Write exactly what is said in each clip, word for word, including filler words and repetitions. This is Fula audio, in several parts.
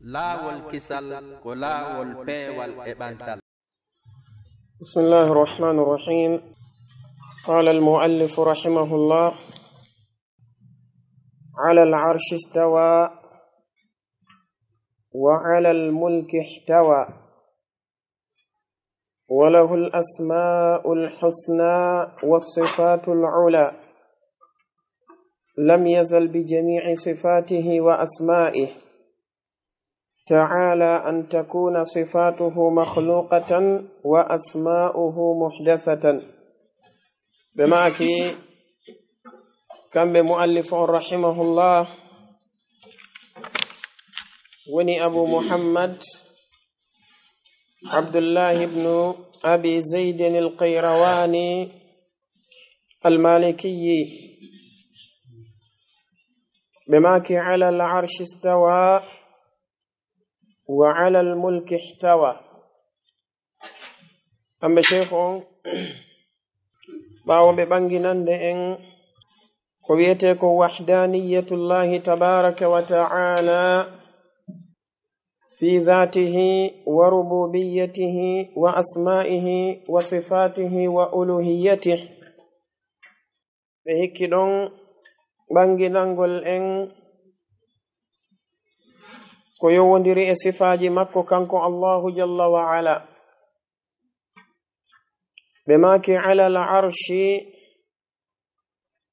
Laawol kisal ko laawol peewal e ɓantal. بسم الله الرحمن الرحيم. قال المؤلف رحمه الله: على العرش استوى، وعلى الملك احتوى، وله الأسماء الحسنى والصفات العلى، لم يزل بجميع صفاته وأسمائه، تعالى أن تكون صفاته مخلوقة وأسماؤه محدثة. Ɓe maaki, kamɓe muallif on rahimahullah, woni Abu Muhammad Abdullahi ibnu Abi Zaydin al-Qayrawani al-Malikiyi. Ɓe maaki: على العرش استوى، وعلى الملك احتوى. Kamɓe sheikh on, ɓaawo ɓe ɓanginande en ko wiyetee ko wahdaniyatullahi tabaraka wa ta'ala في ذاته وربوبيته وأسمائه وصفاته وألوهيته. Ɓe hikki ɗon ɓanginangol en ko yowondiri e sifaaji makko kanko Allahu jalla wa ala. Ɓe maaki: على العرش,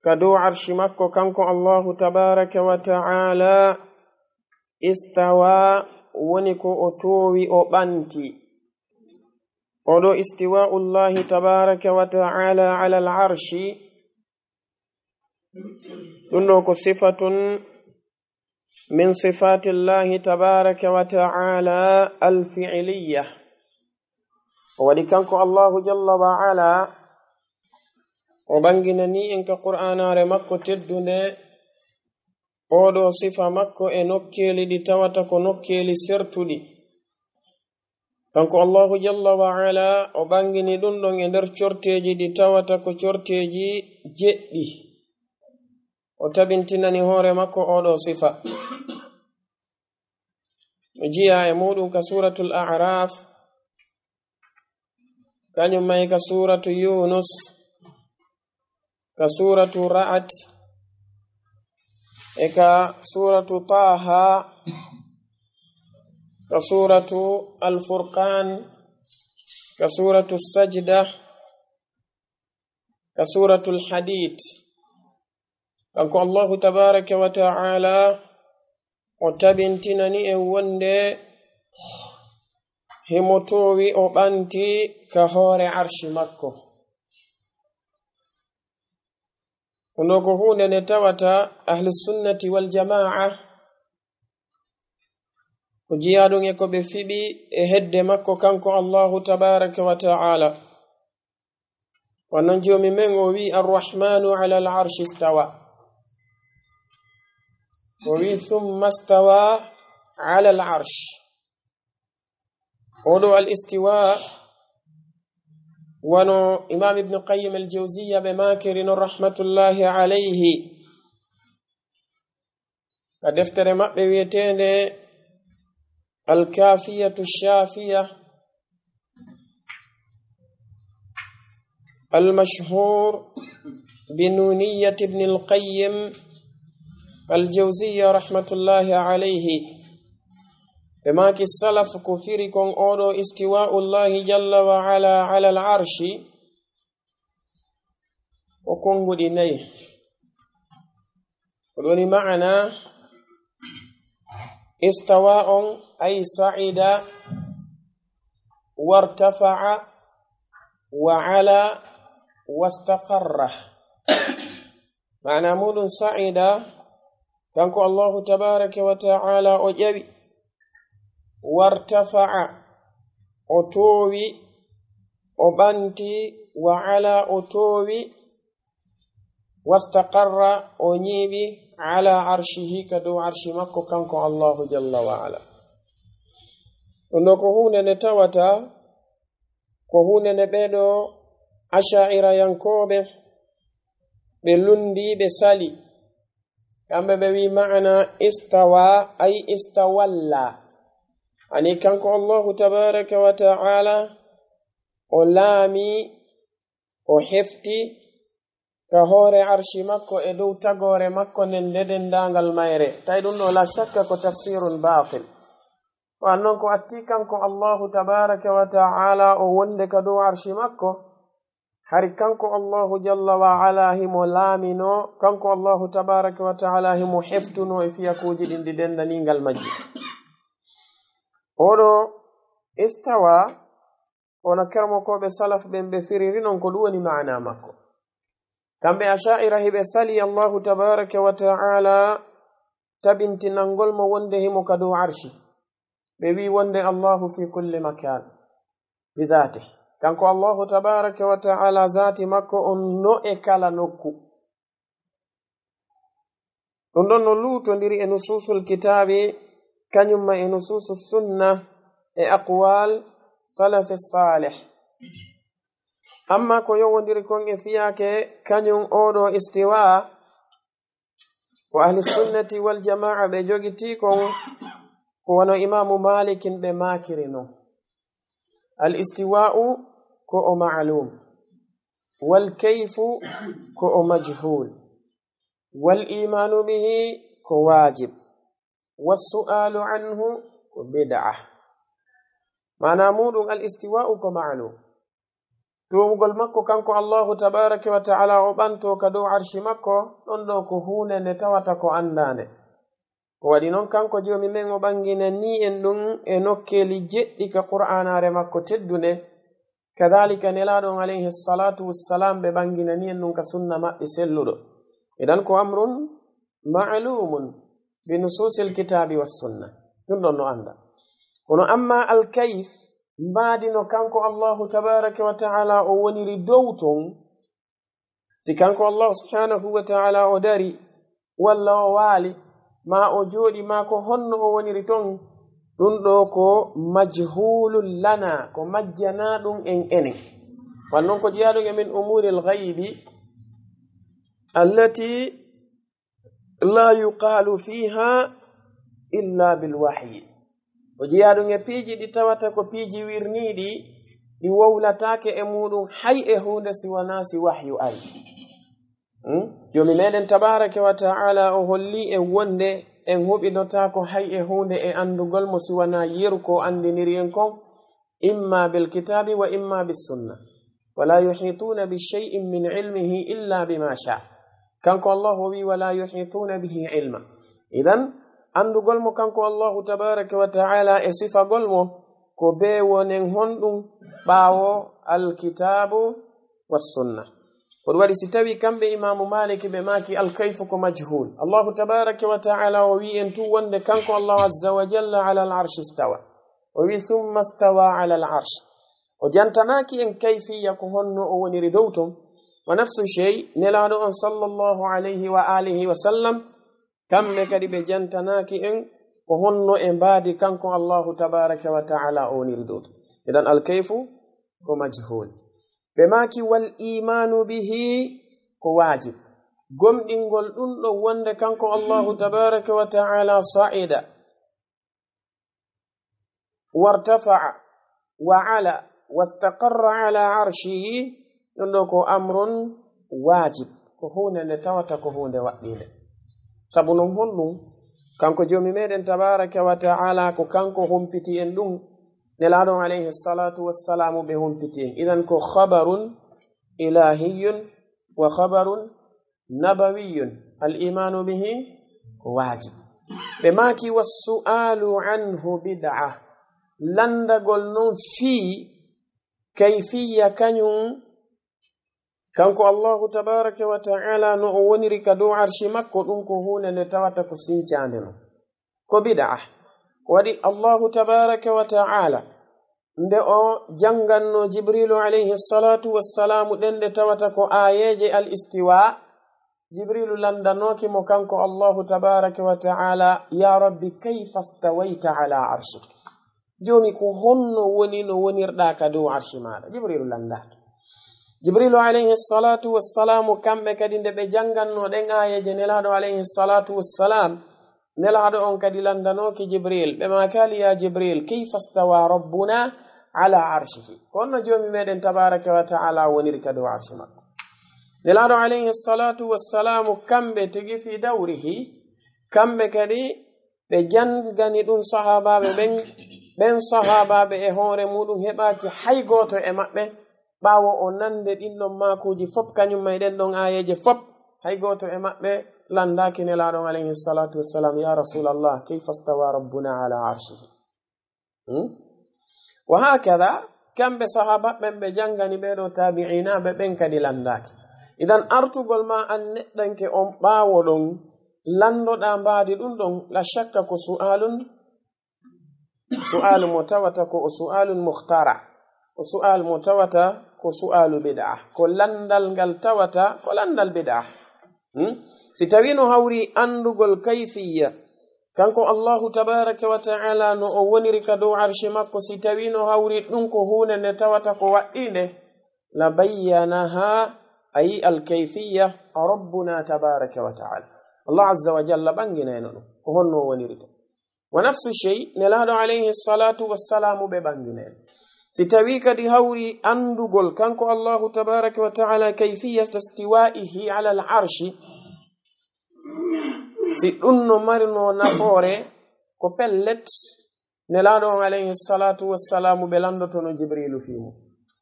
ka dow arshi makko kanko Allahu tabaraka wa ta'ala, استوى, woni ko o toowi, o ɓanti. Oɗo استواء الله تبارك وتعالى على العرش, ɗum ɗo ko صفة من صفات الله تبارك وتعالى الفعلية. O waɗi kanko Allahu jalla wa ala, o ɓanginani en ka Qur'aanaare makko teddunde, oɗo sifa makko e nokkeeli ɗi tawata ko nokkeeli sertuɗi. Kanko Allahu jalla wa ala, o ɓangini ɗum ɗon e nder corteeji ɗi tawata ko corteeji jeɗɗi. O tabintinani hoore makko oɗo sifa. No jiya e muɗum ka Suuratul A'raaf, kañum may ka Suuratu Yuunus, ka Suuratu Ra'ad, e ka Suuratu Taaha, ka Suuratu Al-Furqaan, ka Suuratu Sajda, ka Suuratul Hadiid. Kanko Allahu tabaraka wa ta'ala, o tabintinani en wonde himo toowi, o ɓanti ka hoore arshi makko. Ɗum ɗo ko huunde nde tawata ahli sunnati wal jamaa ko jiyaaɗum e ko ɓe fiɓi e hedde makko kanko Allahu tabaraka wa ta'ala. Wano joomi men o wi: "Arrahmanu ala al-arshi istawa." O wi: "Thumma istawa ala al-arsh." Oɗo al-istiwa, wano Imam Ibn Qayyim al-Jawziyya ɓe maakiri non rahmatullahi alayhi, ka deftere maɓɓe wiyeteende Al-Kafiyatu Shafiya, al-mashhur bi nuniyati Ibn al-Qayyim al-Jawziyya rahmatullahi alayhi. Ɓe maaki salaf ko firi kon oɗo istiwa'ullahi jalla wa ala ala al-arshi, o konnguɗi nayi. Ko ɗum woni ma'ana istawa on, ay sa'ida, wartafa'a, wa ala, wastaqarra. Ma'ana muɗum sa'ida, kanko Allahu tabaraka wa ta'ala o ƴawi, wartafa'a, o toowi, o ɓanti, wa ala, o toowi, wastaqarra, o ñiiɓi, ala arshihi, ka dow arshi makko kanko Allahu jalla wa ala. Ɗum ɗo ko huunde nde tawata ko huunde nde ɓeeɗo asha'irayankooɓe ɓe lundi, ɓe sali. Kamɓe ɓe wi ma'ana istawa, ay istawalla. Ani kanko Allahu tabaraka wa ta'ala, o laami, o hefti ka hoore arshi makko e dow tagoore makko nden nde denndaangal mayre. Tawi ɗum ɗo la shakka ko tafsirun batil. Wan non ko atti kanko Allahu tabaraka wa ta'ala o wonde ka dow arshi makko, hari kanko Allahu jalla wa ala himo laamino, kanko Allahu tabaraka wa ta'ala himo heftuno e fiyakuuji ɗin ɗi denndaningal majji. Oɗo istawa, ono kermokooɓe salaf ɓen ɓe firiri non ko ɗum woni maana makko. Kamɓe Asha'ira hiɓe sali Allahu tabaraka wa ta'ala tabintinangol mo wonde himo ka dow arshi. Ɓe wi wonde Allahu fi kulli makan bi dhati. Kanko Allahu tabaraka wa ta'ala zati makko on no e kala nokku. Ɗum ɗon no luutondiri e nusuusul kitaabi, kañum ma e nusuusus sunna e aqwaal salafi saalih. Amma ko yowondiri kon e fiyaake kañum oɗo istiwa, ko ahli sunnati wal jamaa ɓe jogitii kon, ko wano Imaamu Maalikin ɓe maakiri non. Al istiwa'u ko o ma'lum, wal kayfu ko o majhul, wal imanu bihi ko wajib, was su'alu anhu ko bid'a. Maana muɗum, al istiwa'u ko ma'lum. Tuwugol makko kanko Allahu tabaraka wa ta'ala o ɓanto ka dow arshi makko, ɗon ɗo ko huunde nde tawata ko anndaande. Ko waɗi non kanko Joomi men o ɓanginanii en ɗum e nokkeeli jeɗɗi ka Qur'aanaare makko teddunde. Kadhalika Nelaaɗo on alayhi salatu wassalam ɓe ɓanginanii en ɗum ka sunna maɓɓe selluɗo. Idan ko amrun ma'lumun bi nususil kitaabi was sunna. Ɗum ɗon no annda. Kono amma al kayf, mbaadi no kanko Allahu tabaraka wa ta'ala o woniri dow ton, si kanko Allahu subhanahu wa ta'ala o dari, walla o waali, ma o jooɗi, ma ko honno o woniri ton, ɗum ɗo ko majhulun lana, ko majjana ɗum en enen. Wan non ko jeyaaɗum e min umuril ghaybi, allati la yuqalu fiha illa bil wahyi. O jeyaa ɗum e piiji ɗi tawata ko piiji wirniiɗi, ɗi wowlataake e muɗum hay e huunde si wonaa si wahyu ari. Hmm? Joomi meɗen tabaraka wa ta'ala o holli en wonde en huɓinotaako hay e huunde e anndugol mo si wonaa yeru ko o anndiniri en kon, imma bil kitabi wa imma bis sunna. Wala yuhituna bi shay'in min ilmihi illa bima sha. Kanko Allah o wi, "Wala yuhituna bihi ilma." Idan, anndugol mo kanko Allahu tabaraka wa ta'ala e sifagol mo, ko be wonen honɗum ɓaawo alkitabu was sunna. Ko ɗum waɗi si tawi kamɓe Imaamu Maliki ɓe maaki alkayfu ko majhul. Allahu tabaraka wa ta'ala o wi en tu wonde kanko Allahu azza wa jalla ala al arshi istawa. O wi, "Thumma stawa ala al arsh." O jantanaaki en kayfiya ko honno o woniri dow ton. Wa nafsu shay, Nelaaɗo on sallallahu alayhi wa alihi wa sallam, kamɓe kadi ɓe jantanaaki en ko honno e mbaadi kanko Allahu tabaraka wa ta'ala o woniri dow ton. Idan al kayfu ko majhul. Ɓe maaki, "Wal imanu bihi ko wajib." Gomɗingol ɗum ɗo wonde kanko Allahu tabaraka wa ta'ala sa'ida wartafa'a wa ala wastaqarra ala arshihi, ɗum ɗo ko amrun wajib, ko huunde nde tawata ko huunde waɗɗiinde. Sabu non honɗum? Kanko Joomi meɗen tabaraka wa ta'ala ko kanko humpiti en ɗum, Nelaaɗo on alayhi salatu wassalamu ɓe humpiti en. Idan ko khabarun ilahiyun wa khabarun nabawiyun, al imanu bihi ko wajib. Ɓe maaki, "Wassu'alu anhu bid'a." Lanndagol non fii kayfiya kañum kanko Allahu tabaraka wa ta'ala no o woniri ka dow arshi makko, ɗum ko huunde nde tawata ko sincaande non. Ko bid'a. Ko waɗi Allahu tabaraka wa ta'ala nde o jannganno Jibrilu alayhi salatu wassalamu ɗen ɗe tawata ko aayeeje al istiwa, Jibrilu lanndanooki mo kanko Allahu tabaraka wa ta'ala, "Ya Rabbi, kayfa stawayta ala arshik?" Joomi, ko honno woni no wonirɗa ka dow arshi maaɗa? Jibrilu lanndaaki. Jibrilu alayhi salatu wassalamu, kamɓe kadi nde ɓe jannganno ɗen aayeeje Nelaaɗo alayhi salatu wassalam, Nelaaɗo on kadi landanooki Jibril, ɓe maakaali, "Ya Jibril, kayfa stawa rabbuna ala arshihi?" Ko honno Joomi meɗen tabaraka wa ta'ala woniri ka dow arshi makko? Nelaaɗo alayhi salatu wassalamu, kamɓe tigi fi dawrihi, kamɓe kadi ɓe jangani ɗum sahaabaaɓe ɓen, ɓen sahaabaaɓe e hoore muɗum heɓaaki hay gooto e maɓɓe, ɓaawo o nande ɗin ɗon maakuuji fop, kañum ma e ɗen ɗon aayeeje fop, hay gooto e maɓɓe landaaki Nelaaɗo on alayhi salatu wassalam, "Ya Rasulallah, kayfa stawa rabbuna ala arshihi?" Hmm? Wa hakada, kamɓe sahaabaaɓe ɓen ɓe jangani ɓee ɗoo taabi'inaaɓe ɓen kadi landaaki. Idan artugol ma an neɗɗanke on ɓaawo ɗon, landoɗaa mbaadi ɗum ɗon, la shakka ko su'aalun, su'aalu mo tawata ko o su'aalun mukhtara, o su'aalu mo tawata ko su'aalu bid'a, ko landal ngal tawata ko landal bid'a. Hmm? Si tawii no hawri andugol kayfiyya, kanko Allahu tabaraka wa ta'ala no o woniri ka dow arshi makko, si tawii no hawri ɗum ko huunde nde tawata ko waɗɗiinde, la bayyanaha, ay al kayfiyya, rabbuna tabaraka wa ta'ala. Allah azza wa jalla ɓanginayno ɗum, ko honno o woniri ɗum. Wa nafsu shay, Nelaaɗo alayhi salatu wassalamu ɓe ɓanginayno. Si tawii kadi hawri andugol kanko Allahu tabaraka wa ta'ala kayfiyata istiwa'ihi ala al arshi, si ɗum no marino nafoore, ko pellet, Nelaaɗo on alayhi salatu wassalamu ɓe landotono Jibrilu fii mum.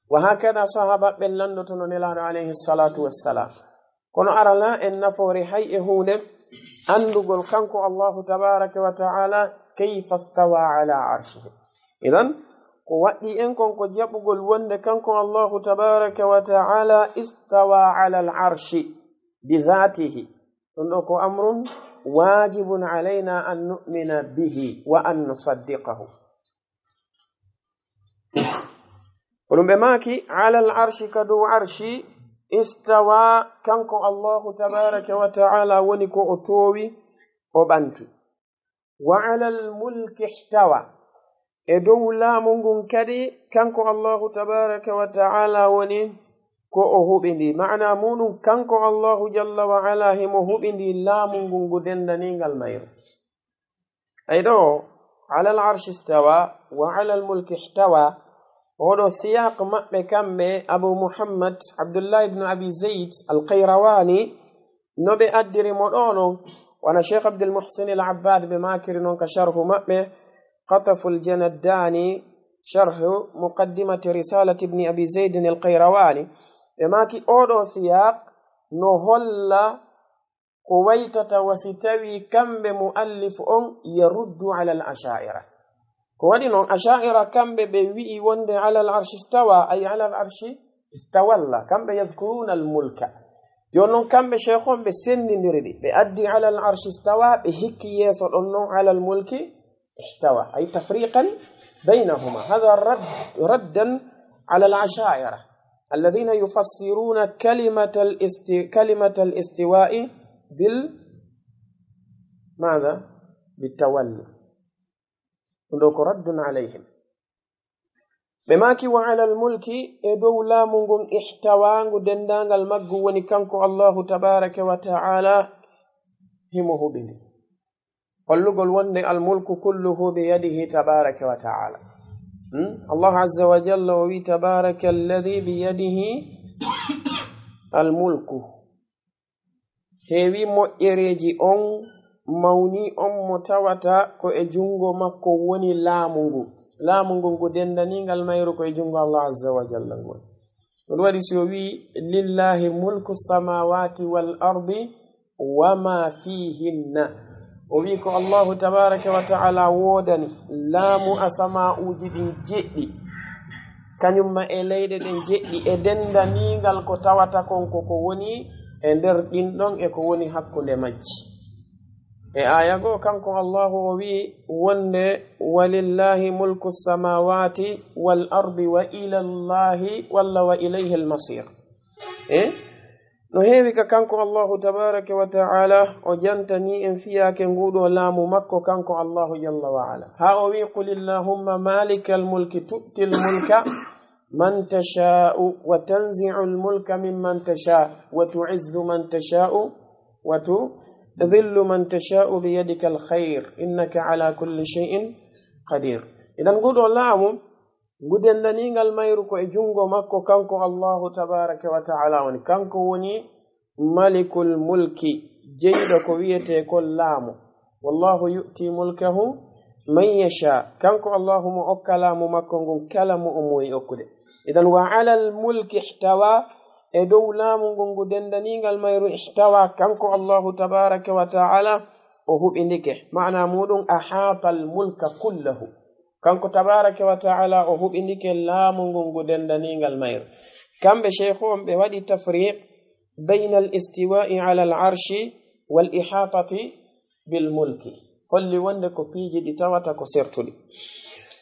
Wa hakada sahaabaaɓe ɓen landotono Nelaaɗo alayhi salatu wassalam. Kono arana en nafoore hay e huunde andugol kanko Allahu tabaraka wa ta'ala kayfa stawa ala arshihi. Idan, ko waɗɗi en kon ko jaɓugol wonde kanko Allahu tabaraka wa ta'ala istawa ala al arshi bi dhatihi. Ɗum ɗo ko amrun wajibun alayna an nu'mina bihi wa an nusaddiqahu. Ko ɗum ɓe maaki, ala al arshi, ka dow arshi, istawa, kanko Allahu tabaraka wa ta'ala woni ko o toowi, o ɓanti. Wa ala al mulki ihtawa, e dow laamu ngun kadi, kanko Allahu tabaraka wa ta'ala woni ko o huɓindi. Maana muɗum, kanko Allahu jalla wa ala himo huɓindi laamu ngun ngu dendaningal mayru. Ay ɗo, ala al arshi istawa, wa ala al mulki ihtawa, oɗo siyaq maɓɓe kamɓe Abu Muhammad Abdullah ibn Abi Zayd al Qayrawani, no ɓe addiri mo ɗo non, wano Sheikh Abdul Muhsin al Abbad ɓe maakiri non ka sharhu maɓɓe, Qataful Janaddani, sharhu Muqaddimati Risalati Ibni Abi Zaydin al Qayrawani, ɓe maaki oɗo siyaq no holla ko waytata wa si tawi kamɓe muallif on yaruddu ala al asha'ira. Ko waɗi non, asha'ira kamɓe ɓe wi'i wonde ala al arshi istawa, ay ala al arshi istawalla. Kamɓe yadhkuruna al mulka. Yo non kamɓe sheikh on ɓe sendindiri ɗi. Ɓe addi ala al arshi istawa, ɓe hikki yeeso ɗon non ala al mulki ihtawa. Ay tafriqan baynahuma. Hadha radd, raddan ala al asha'ira. Alladhina yufassiruna kalimatal isti-, kalimatal istiwa'i bil, madha? Bit tawalli. Ɗum ɗo ko raddun alayhim. Ɓe maaki, "Wa alal mulki", e dow laamu ngun, "ihtawa", ngu denndaangal maggu woni kanko Allahu tabaaraka wa ta'ala, himo huɓindi. Hollugol wonde al mulku kulluhu bi yadihi tabaaraka wa ta'ala. Hmm? Allahu azza wa jalla o wi, "Tabaaraka alladhi bi yadihi al mulku." Heewi moƴƴereeji on, mawni on mo tawata ko e junngo makko woni laamu ngu. Laamu ngu, ngu denndaningal mayru ko e junngo Allah azza wa jalla ngu woni. Ko ɗum waɗi si o wi, "Lillahi mulku samawati wal ardi wa ma fihinna." O wi ko Allahu tabaraka wa ta'ala woodani laamu asama'uuji ɗin jeɗɗi, kañum ma e leyɗe ɗen jeɗɗi, e denndaningal ko tawata kon ko ko woni e nder ɗin ɗon e ko woni hakkunde majji. E aaya goo, kanko Allahu o wi'i wonde, "Walillahi mulku samawati wal ardi wa ilallahi, walla wa ilayhi al masir." Eh? No heewi ka kanko Allahu tabaraka wa ta'ala, o jantani en fiyaake nguɗo laamu makko kanko Allahu jalla wa ala. Haa o wi'i, "Qul illahumma malikal mulki tu'til mulka man tasha'u wa tanzi'ul mulka mimman tasha' wa tu'izzu man tasha'u wa tu-, Tudillu man tashaa'u biyadikal khayr, innaka ala kulli shay'in qadir. Idan nguɗo laamu, ngu dendaningal mayru ko e jungo makko, kanko Allahu tabaraka wa ta'ala woni. Kanko woni malikul mulki, jeyɗo ko wiyete ko laamu. Wallahu yu'ti mulkahu man yasha. Kanko Allahu mo okka laamu makko ngun kala mo o moyi okkude. Idan wa alal mulki ihtawa, e dow laamu ngun ngu dendaningal mayru ihtawa, kanko Allahu tabaraka wa ta'ala o huɓindike. Maana muɗum ahatal mulka kullahu. Kanko tabaraka wa ta'ala o huɓindike laamu ngun ngu dendaningal mayru. Kamɓe sheikhu on ɓe waɗi tafriq baynal istiwa'i alal arshi wal ihatati bil mulki. Holli wonde ko piiji ɗi tawata ko sertuɗi.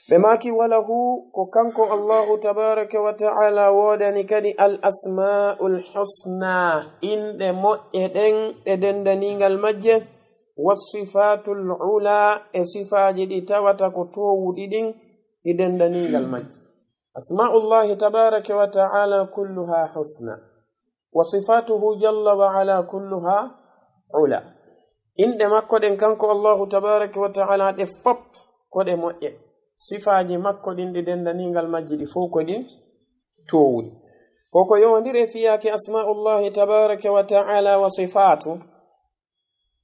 Ɓe maaki walahu, ko kanko Allahu tabaraka wa ta'ala woodani kadi al asma'ul husna, inɗe moƴƴe ɗen ɗe dendaningal majje, was sifatul ula, e sifaaji ɗi tawata ko toowuɗi ɗin ɗi dendaningal majje. Asma'ullahi tabaraka wa ta'ala kulluha husna. Wa sifatuhu jalla wa ala kulluha ula. Inɗe makko ɗen kanko Allahu tabaraka wa ta'ala ɗe fop ko ɗe moƴƴe. Sifaaji makko ɗin ɗi dendaningal majji ɗi fof ko ɗi toowuɗi. Koko yowondiri e fiyaake asma'ullahi tabaraka wa ta'ala wa sifatu.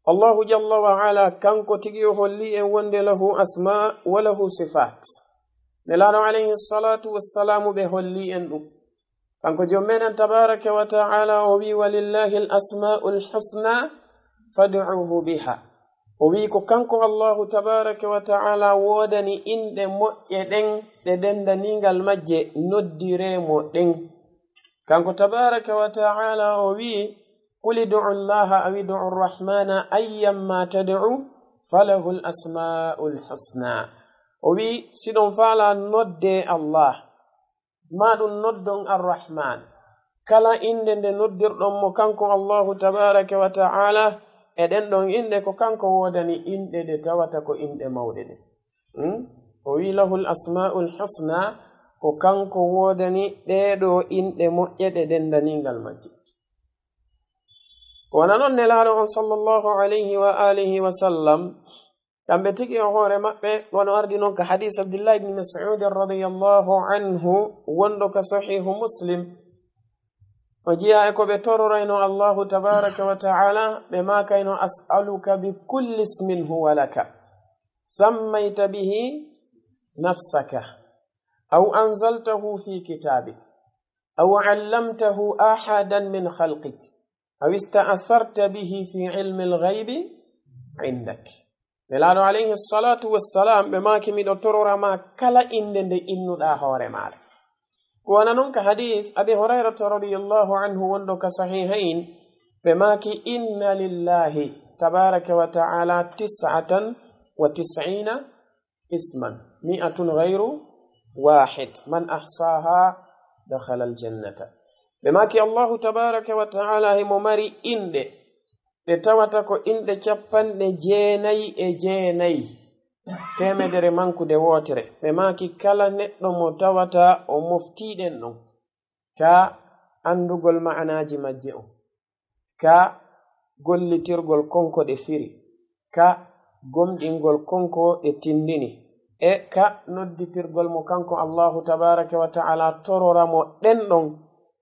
Allahu jalla wa ala kanko tigi o holli en wonde lahu asma wa lahu sifat. Nelaaɗo alayhi salatu wassalamu ɓe holli en ɗum. Kanko Joom meɗen tabaraka wa ta'ala o wi, "Walillahi al-asma'ul husna fad'uhu biha." O wi ko kanko Allahu tabaraka wa ta'ala woodani inɗe moƴƴe ɗen ɗe dendaningal majje, noddire mo ɗen. Kanko tabaraka wa ta'ala o wi, "Qul ud'u Allaha aw ud'u Rahmana ayyamma tad'u falahul asma'ul husna." O wi, "Siɗon faala nodde Allah, ma ɗum noddon Ar-Rahman. Kala innde nde noddirɗon mo kanko Allahu tabaraka wa ta'ala, e ɗen ɗon innde ko kanko woodani inɗe ɗe tawata ko inɗe mawɗe ɗe." Hmm? O wi lahul asma'ul husna, ko kanko woodani ɗee ɗo inɗe moƴƴe ɗe dendaningal majje. Ko wona non Nelaaɗo on sallallahu alayhi wa alihi wa sallam, kamɓe tigi e hoore maɓɓe, wano ardi non ka hadis Abdullah ibn Mas'ud radiyallahu anhu, wonɗo ka Sahihu Muslim. O jeyaa e ko ɓe tororayno Allahu tabaraka wa ta'ala, ɓe maakayno, "As'aluka bi kulli ismin huwa laka, sammayta bihi nafsaka, aw anzaltahu fi kitabik, aw allamtahu ahadan min khalqik, aw ista'tharta bihi fi ilmi al-ghaybi indak." Nelaaɗo alayhi salatu wassalam, ɓe maaki, "Miɗo torora ma kala innde nde innuɗa hoore maaɗa." Ko wona non ka hadis Abi Hurayrata radiyallahu anhu wonɗo ka Sahihayn, ɓe maaki, "Inna lillahi tabaraka wa ta'ala tis'atan wa tis'ina isman, mi'atun ghayru wahid, man ahsaha dakhala al-jannata." Ɓe maaki, Allahu tabaraka wa ta'ala himo mari inɗe ɗe tawata ko inɗe capanɗe jeenayi e jeenayi, teemedere mankude wootere. Ɓe maaki kala neɗɗo mo tawata o moftii ɗen ɗon, ka anndugol ma'anaaji majje on, ka gollitirgol kon ko ɗe firi, ka gomɗingol kon ko ɗe tindini, e ka nodditirgol mo kanko Allahu tabaraka wa ta'ala, torora mo ɗen ɗon,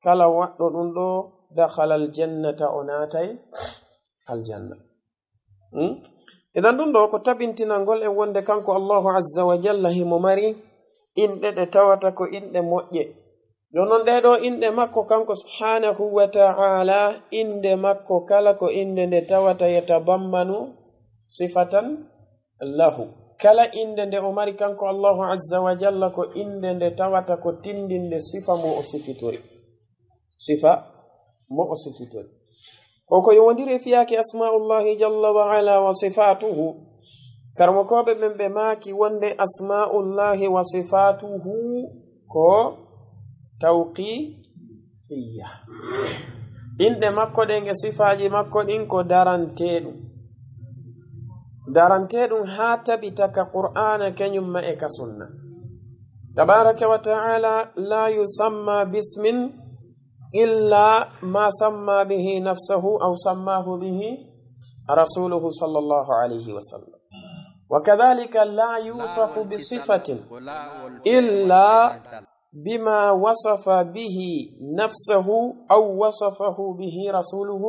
kala waɗɗo ɗum ɗo, dakhala al-jannata, o naatay aljanna. Hmm? Idan ɗum ɗo ko tabintinangol en wonde kanko Allahu azza wa jalla himo mari inɗe ɗe tawata ko inɗe moƴƴe. Ɗum non ɗee ɗo inɗe makko kanko subhanahu wa ta'ala, inɗe makko kala ko inɗe nde tawata yatadammanu sifatan lahu. Kala inɗe nde o mari kanko Allahu azza wa jalla ko inɗe nde tawata ko tindinde sifa mo o sifitori. Sifa mo o sifitori. Koko yowondiri e fiyaake asma'ullahi jalla wa ala wa sifatuhu. Karamokooɓe ɓen ɓe maaki wonde asma'ullahi wa sifatuhu ko tawqifiyya. Inɗe makko ɗen e sifaaji makko ɗin ko daranteeɗum. Daranteeɗum haa tabita ka Qur'aana kañum ma e ka sunna. Tabaraka wa ta'ala la yusamma bismin illa ma samma bihi nafsahu aw sammahu bihi رسوله صلى الله عليه وسلم. وكذلك لا يوصف بصفة إلا بما وصف به نفسه أو وصفه به رسوله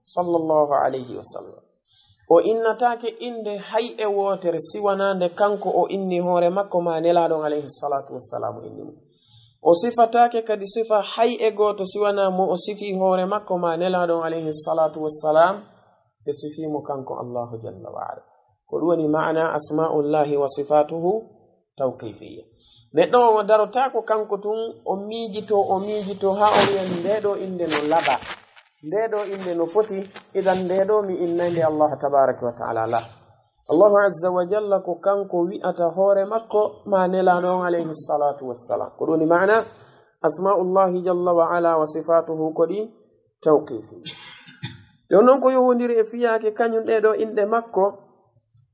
صلى الله عليه وسلم. O innataake innde hay e wootere siwanaa nde kanko o inni hoore makko, ma Nelaaɗo on alayhi salatu wassalam inni mo. O sifataake kadi sifa hay e gooto siwanaa mo o sifi hoore makko, ma Nelaaɗo on alayhi salatu wassalam ɓe sifi mo kanko Allahu jalla wa ala. Ko ɗum woni maana asma'ullahi wa sifatuhu tawqifiyya. Neɗɗo o darotaako kanko tun, o miijito, o miijito, haa o wiya, "Ndee ɗoo innde no laaɓa, ndee ɗoo innde no foti, idan ndee ɗoo mi innay nde Allah tabaraka wa ta'ala." La. Allahu azza wa jalla ko kanko wi'ata hoore makko, ma Nelaaɗo on alayhi salatu wassalam. Ko ɗum woni maana asma'ullahi jalla wa ala wa sifatuhu ko ɗi tawqifi. Ɗum noon ko yowondiri e fiyaake kañum ɗee ɗoo inɗe makko,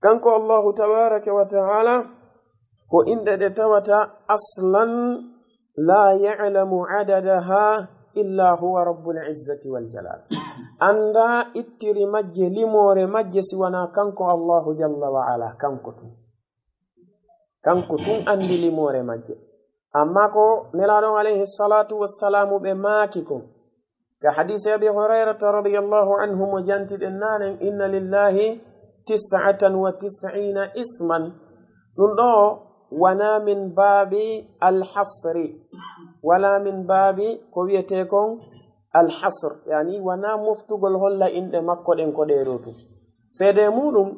kanko Allahu tabaraka wa ta'ala, ko inɗe ɗe tawata aslan la ya'lamu adadaha illa huwa rabbul izzati wal jalal. Annda ittiri majje, limoore majje, si wanaa kanko Allahu jalla wa ala, kanko tun. Kanko tun anndi limoore majje. Amma ko Nelaaɗo on alayhi salatu wassalamu ɓe maaki kon, ka hadiisi Abi Hurayrata radiyallahu anhu mo jantiɗen nanen, "Inna lillahi tis'atan wa tis'ina isman." Ɗum ɗoo wanaa min baabi alhasri, wala min baabi ko wiyetee kon alhasr, yani wanaa moftugol holla inɗe makko ɗen ko ɗee ɗoo tun. Seedee muuɗum,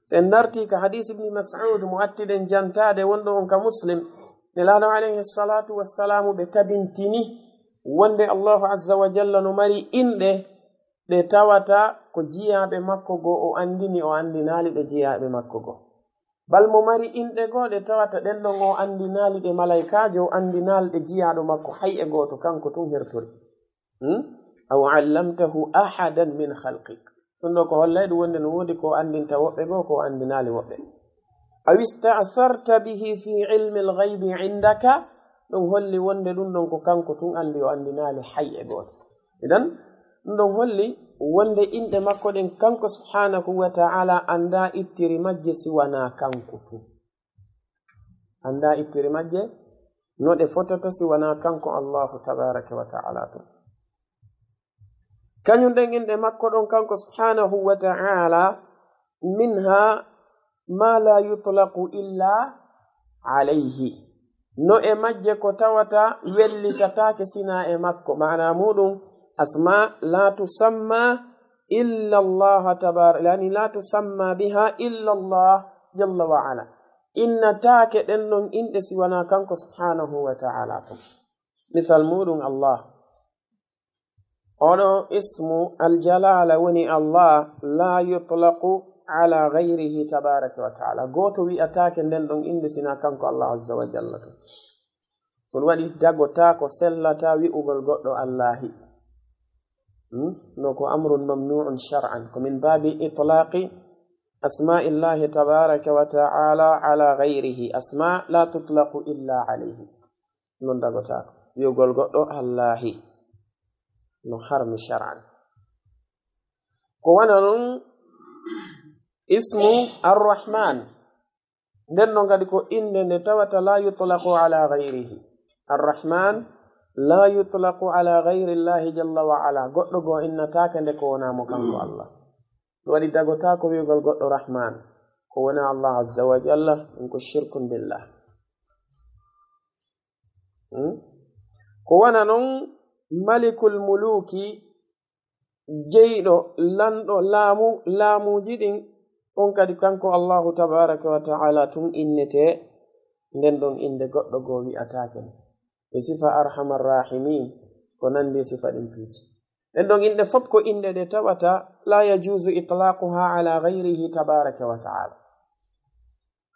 si en dartii ka hadiisi Ibni Mas'ud mo attiɗen jantaade wonɗo on ka Muslim, Nelaaɗo alayhi salatu wassalamu ɓe tabintini wonde Allahu azza wa jalla no mari inɗe ɗe tawata ko jiyaaɓe makko goo o anndini, o anndinaali ɗe jiyaaɓe makko goo. Bal mo mari inɗe goo ɗe tawata ɗen ɗon o anndinaali ɗe malaykaajo, o anndinaali ɗe jiyaaɗo makko hay e gooto, kanko tun hertori. Hmm? "Aw allamtahu ahadan min khalqik." Ɗum ɗoo ko hollay ɗum wonde no woodi ko o anndinta woɓɓe goo, ko o anndinaali woɓɓe. "Aw ista'tharta bihi fi ilmi al-ghaybi indaka." Ɗum holli wonde ɗum ɗon ko kanko tun anndi, o anndinaali hay e gooto. Idan, ɗum ɗon holli wonde inɗe makko ɗen kanko subhanahu wa ta'ala annda ittiri majje si wanaa kanko tun. Annda ittiri majje no ɗe fotata si wanaa kanko Allahu tabaraka wa ta'ala tun. Kañum ɗen inɗe makko ɗon kanko subhanahu wa ta'ala, minha ma la yutlaqu illa alayhi. No e majje ko tawata wellitataake sinaa e makko. Maana muuɗum, asma la tusamma illa Allah tabar-, yani la tusamma biha illa Allah jalla wa ala. Innataake ɗen ɗon inɗe si wanaa kanko subhanahu wa ta'ala tun. Misal muuɗum, Allah. Oɗo ismu aljalala woni Allah, la yutlaqu ala ghayrihi tabaraka wa ta'ala. Gooto wi'ataake nden ɗon innde sinaa kanko Allah azza wa jalla tun. Ɗum waɗi dagotaako, sellataa wi'ugol goɗɗo Allahi. Hmm? No ko amrun mamnu'un shar'an. Ko min baabi itlaqi asma'illahi tabaraka wa ta'ala ala ghayrihi. Asma la tutlaqu illa alayhi. Non dagotaako. Wi'ugol goɗɗo Allahi. No harmi shar'an. Ko wana non ismu Ar-Rahman. Nden non kadi ko innde nde tawata la yutlaqu ala ghayrihi. Ar-Rahman la yutlaqu ala ghayri Allahi jalla wa ala. Goɗɗo goo innataake nde ko wonaa mo kanko Allah. Ɗum waɗi dagotaako wi'ugol goɗɗo Rahman. Ko wonaa Allah azza wa jalla, ɗum ko shirkun billah. Hmm? Ko wana non Malikul Muluki, jeyɗo, lanɗo, laamu, laamuuji ɗin, on kadi kanko Allahu tabaraka wa ta'ala tun innete, nden ɗon innde goɗɗo goo wi'ataake. E sifa Arhamar Rahimin, ko nandi e sifa ɗin piiji. Ɗen ɗon inɗe fof ko inɗe ɗe tawata la yajuzu itlaquha ala ghayrihi tabaraka wa ta'ala.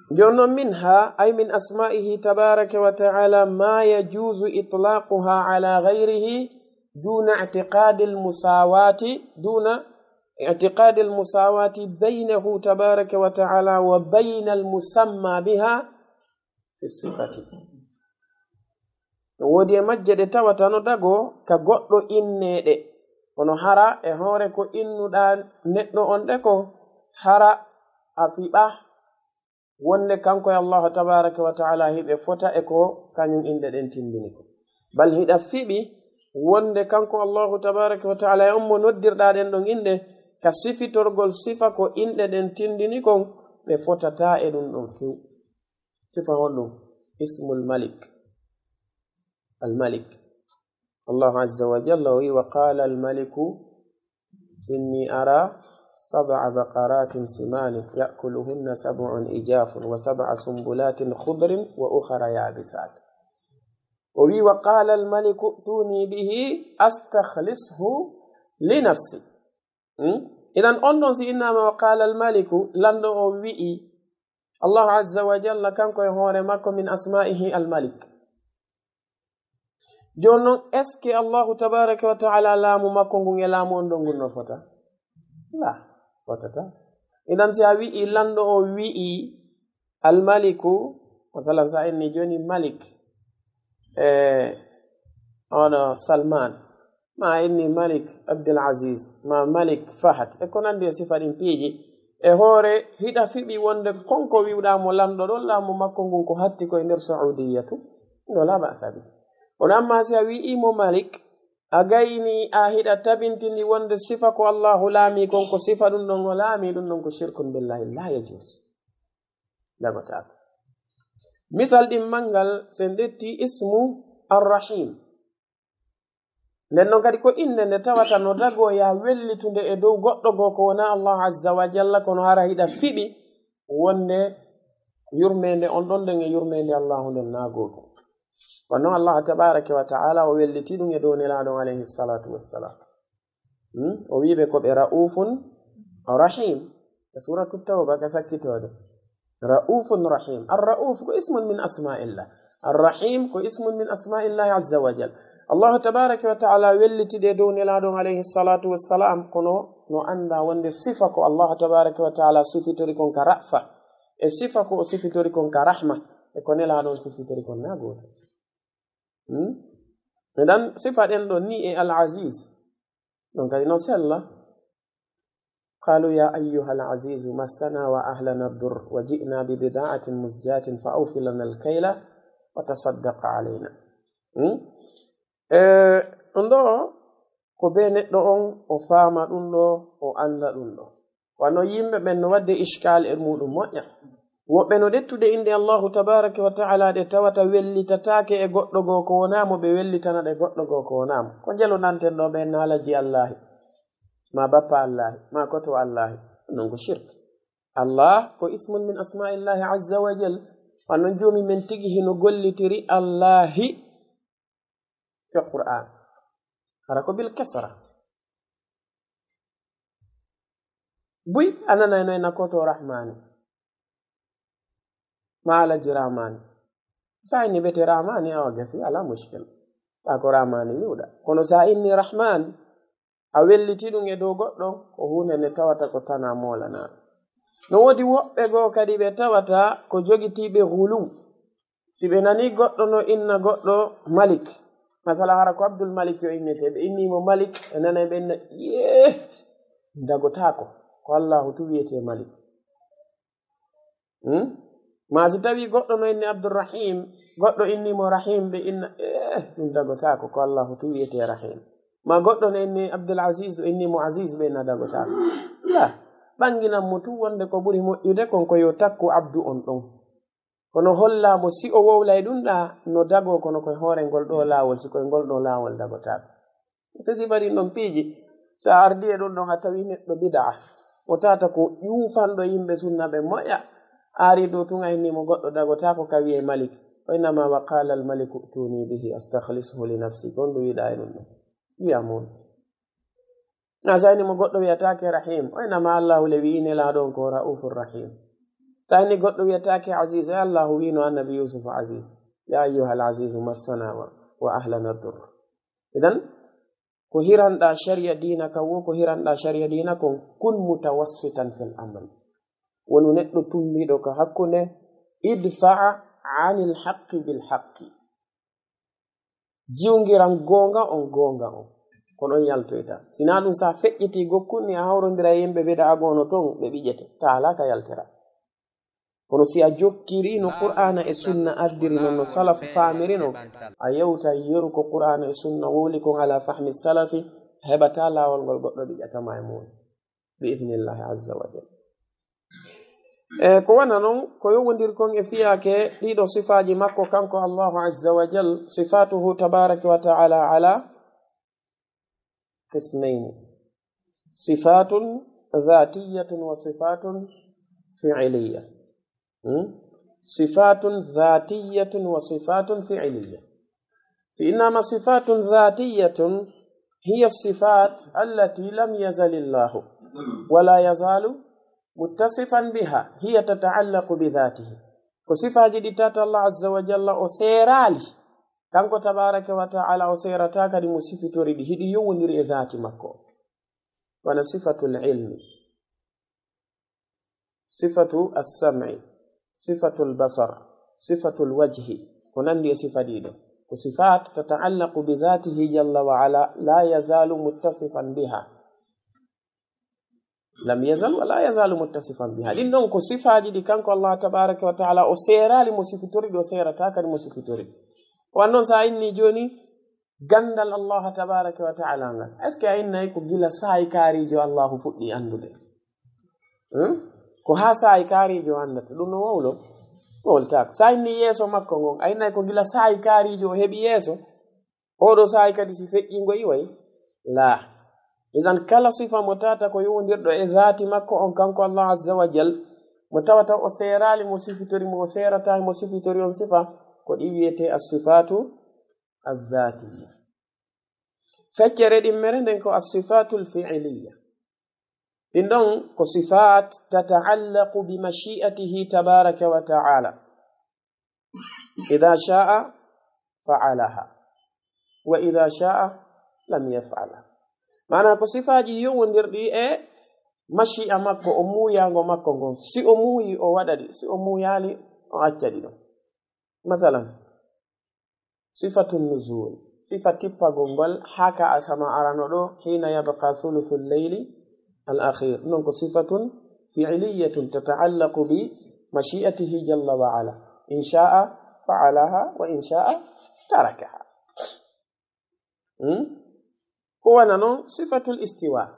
Jooni non minha, ay min asma'ihi tabaraka wa ta'ala, ma yajuzu itlaquha ala ghayrihi duna i'tiqadil musawati, duna i'tiqadil musawati baynahu tabaraka wa ta'ala wa baynal musamma biha fi sifati. No woodi e majje ɗe tawata no dago ka goɗɗo inneeɗe. Kono hara e hoore ko innuɗaa neɗɗo on ɗe ko, hara a fiɓa wonde kanko e Allahu tabaraka wa taala hiɓe fota e ko kañum inɗe ɗen tindini ko. Bal hiɗa fiɓi wonde kanko Allahu tabaraka wa taala e on mo noddirɗaa ɗen ɗon inɗe, ka sifitorgol sifa ko inɗe ɗen tindini kon, ɓe fotataa e ɗum ɗon few. Sifa honɗum? Ismul Malik. Al Malik. Allahu azza wa jalla o wi, "Wa qala al maliku inni ara sab'a baqaratin simani ya'kuluhunna sab'un ijafun wa sab'a sumbulatin khudrin wa ukhra yabisat." O wi, "Wa qala al maliku tuni bihi astakhlishu li nafsi." Hmm? Idan on ɗon si innama wa qala al maliku, lanɗo o wi'i, Allahu azza wa jalla kanko e hoore makko min asma'ihi al malik. Jooni non, est-ce que Allahu tabaraka wa taala laamu makko ngun e laamu on ɗon ngun no fota? La, fotata. Idan si a wi'i lanɗo o wi'i al maliku, masalan sa inni jooni Malik, e oɗo Salman, ma inni Malik Abdul Aziz, ma Malik Fahad, e ko nandi e sifa ɗin piiji, e hoore hiɗa fiɓi wonde konko wi'uɗaa mo lanɗo ɗon, laamu makko ngun ko hatti ko e nder Saudiyatu, no la ba'sa bi. Kono amma si a wi'i mo Malik, a gayni a hiɗa tabintini wonde sifa ko Allahu laami kon ko sifa ɗum ɗon o laami, ɗum ɗon ko shirkun billahi, la yajuz. Dagotaako. Misal ɗin mangal, sen ƴetti ismu Ar-Rahim. Nden non kadi ko innde nde tawata no dagoo ya wellitude e dow goɗɗo goo ko wonaa Allahu azza wa jalla, kono hara hiɗa fiɓi wonde yurmeende on ɗon nden e yurmeende Allahu nden naa gooto. Kono non Allah tabaraka wa ta'ala o welliti ɗum e dow Nelaaɗo on alayhi salatu wassalam. Hmm? O wi'i ɓe ko ɓe ra'ufun rahim. E suratu Tawba ka sakkitooɗo. Ra'ufun rahim. Ar-Ra'uf ko ismun min asma'illah. Ar-Rahim ko ismun min asma'illah azza wa jal. Allah tabaraka wa ta'ala welliti ɗe dow Nelaaɗo on alayhi salatu wassalam, kono no annda wonde sifa ko Allah tabaraka wa ta'ala sifitori kon ka ra'fa. E sifa ko o sifitori kon ka rahma. E ko Nelaaɗo on sifitori kon na gooto. Hmm? Idan sifa ɗen ɗo ni e Al-Aziz. Ɗon kadi no sella. قالوا يا أيها العزيز مسنا وأهلنا الضر وجئنا ببضاعة مزجاة فأوف لنا الكيل وتصدق علينا. Hmm? E, ɗum ɗo ko be neɗɗo on o faama ɗum ɗo, o annda ɗum ɗo. Wano yimɓe ɓen no wadde ishkaal e muɗum moƴƴa. Woɓɓe no ƴettude innde Allahu tabaraka wa ta'ala ɗe tawata wellitataake e goɗɗo goo ko wonaa mo, ɓe wellitana ɗe goɗɗo goo ko wonaa mo. Ko njelonanten ɗo ɓe na Alhaji Allahi, ma bappa Allahi, ma koto Allahi. Non ko shirk. Allah ko ismun min asma'illahi azza wa jal. Wano joomi men tigi hino gollitiri Allahi. Fi Qur'an. Hara ko bil kasra. Buy, a nanay no en na koto Rahmani. Ma Alhaji Rahmani. Sa inni ɓete Rahmani, awa gasi, ala mushkil. Ɓa ko Rahmani wi'uɗa. Kono sa inni Rahman, a welliti ɗum e dow goɗɗo, ko huunde nde tawata ko tana moolana. No woodi woɓɓe goo kadi ɓe tawata ko jogitiiɓe hulu. Si ɓe nani goɗɗo no inna goɗɗo Malik, masala hara ko Abdul Malik yo innete, ɓe inni mo Malik, ɓe nanay ɓe inna, yee, dagotaako, ko Allahu tu wiyete Malik. Hmm? Ma si tawi goɗɗo no inni Abdurrahim, goɗɗo inni mo Rahim, ɓe inna, eh, ɗum dagotaako, ko Allahu tu wiyete Rahim. Ma goɗɗo no inni Abdul Aziz, ɓe inni mo Aziz, ɓe inna dagotaako. La, ɓanginan mo tu wonde ko ɓuri moƴƴude kon ko yo takku Abdu on ɗon. Kono holla mo si o wowlay ɗum ɗa, no dagoo kono koye hoore ngol ɗo laawol, si koye ngol ɗo laawol dagotaako. Se si mbaɗi ɗon piiji, sa ardi e ɗum ɗon a tawi neɗɗo bid'a, o tata ko ƴuufanɗo yimɓe sunna ɓe moƴƴa, ari ɗo tun a inni mo goɗɗo dagotaako ka wi'e Malik, o innama wa qala al maliku tuni bihi astakhlisuhu li nafsi, ko on ɗum yiɗa e ɗum ɗon. Wi'a mo. Na sa inni mo goɗɗo wiyataake Rahim, o innama Allahu le wi'i Nelaaɗo on ko Ra'ufur Rahim. Sa inni goɗɗo wiyataake Aziz, e Allahu wi'no Annabi Yusuf Aziz. Ya ayyuhal azizu massana wa, wa ahlana dur. Idan, ko hiranɗa shari'a diina kan wo, ko hiranɗa shari'a diina kon, kun mutawassitan fil amri. Wonu neɗɗo tumbiɗo ka hakkunde, idfa anil haqqi bil haqqi. Jiwngiran goonga on, goonga on. Ko ɗon yaltoyta. Si naa ɗum, so a feƴƴitii gokkun ni, a hawrondira e yimɓe bidaa goono ton, ɓe ɓiƴete. Ta alaa ka yaltira. Kono si a jokkiri no Qur'aana e Sunna ardiri non, no salafu faamiri non, a yewta yeru ko Qur'aana e Sunna wowli kon ala fahmi salafi, a heɓataa laawol ngol goɗɗo ɓiƴata ma e muum. Bi idnillahi azza wa jal. E, ko wona non, ko yowondir kon e fiyaake ɗiɗo sifaaji makko kanko Allahu azza wa jal, sifatuhu tabaraka wa ta'ala ala qismayni. Sifatun dhatiyatun wa sifatun fi'liyya. Hmm? Sifatun dhatiyatun wa sifatun fi'liyya. Si innama sifatun dhatiyatun hiya sifat allati lam yazalillahu wa la yazalu muttasifan biha, hiya tata'allaqu bi dhatihi. Ko sifaaji ɗi tata Allah azza wa jalla o seeraali. Kanko tabaraka wa ta'ala o seerataa kadi mo sifitori ɗi. Hiɗi yowondiri e dhati makko. Wona sifatul ilmi, sifatu as-sam'i, sifatul basar, sifatul wajhi. Ko nandi e sifa ɗiɗo. Ko sifat tata'allaqu bi dhatihi jalla wa ala, la yazalu muttasifan biha. Lam yazal wa la yazalu muttasifan biha. Ɗin ɗon ko sifaaji ɗi kanko Allah tabaraka wa ta'ala o seeraali mo sifitori ɗi, o seerataa kadi mo sifitori ɗi. Wan non sa inni jooni gandal Allah tabaraka wa ta'ala ngal. Est-ce que a innay ko gila saayi kaarijo Allah fuɗɗi andude? Hmm? Ko haa saayi kaarijo andata. Ɗum no wowlo? Wowltaako. Sa inni yeeso makko ngon, a innay ko gila saayi kaarijo o heɓi yeeso? Oɗo saa'i kadi si feƴƴingo iway? Laa. Idan kala sifa mo tata ko yowondirɗo e zaati makko on kanko Allah azza wa jal, mo tawata o seeraali mo sifitori mo, o seerataa mo sifitori on sifa, ko ɗi wiyetee as-sifaatu az-zaatiyya. Feccere ɗimmere nden ko as-sifaatul fi'liyya. Ɗin ɗon ko sifaat tata'allaqu bi mashi'atihi tabaraka wa ta'ala. Idha sha'a fa'alaha, wa idha sha'a lam yaf'alha. Maana ko sifaaji yowondirɗi e mashi'a makko, o muuyaango makko ngon. Si o muuyi, o waɗa ɗi. Si o muuyaali, o acca ɗi ɗon. Masalan, sifatu nuzul, sifa tippagol ngol haa ka asama arano ɗo, hina yabqa thuluthul layli al akhir. Non ko sifatun fi'liyyatun tata'allaqu bi mashi'atihi jalla wa ala. In sha'a fa'alaha wa in sha'a tarakaha. Hmm? Ko wona non sifatul istiwa.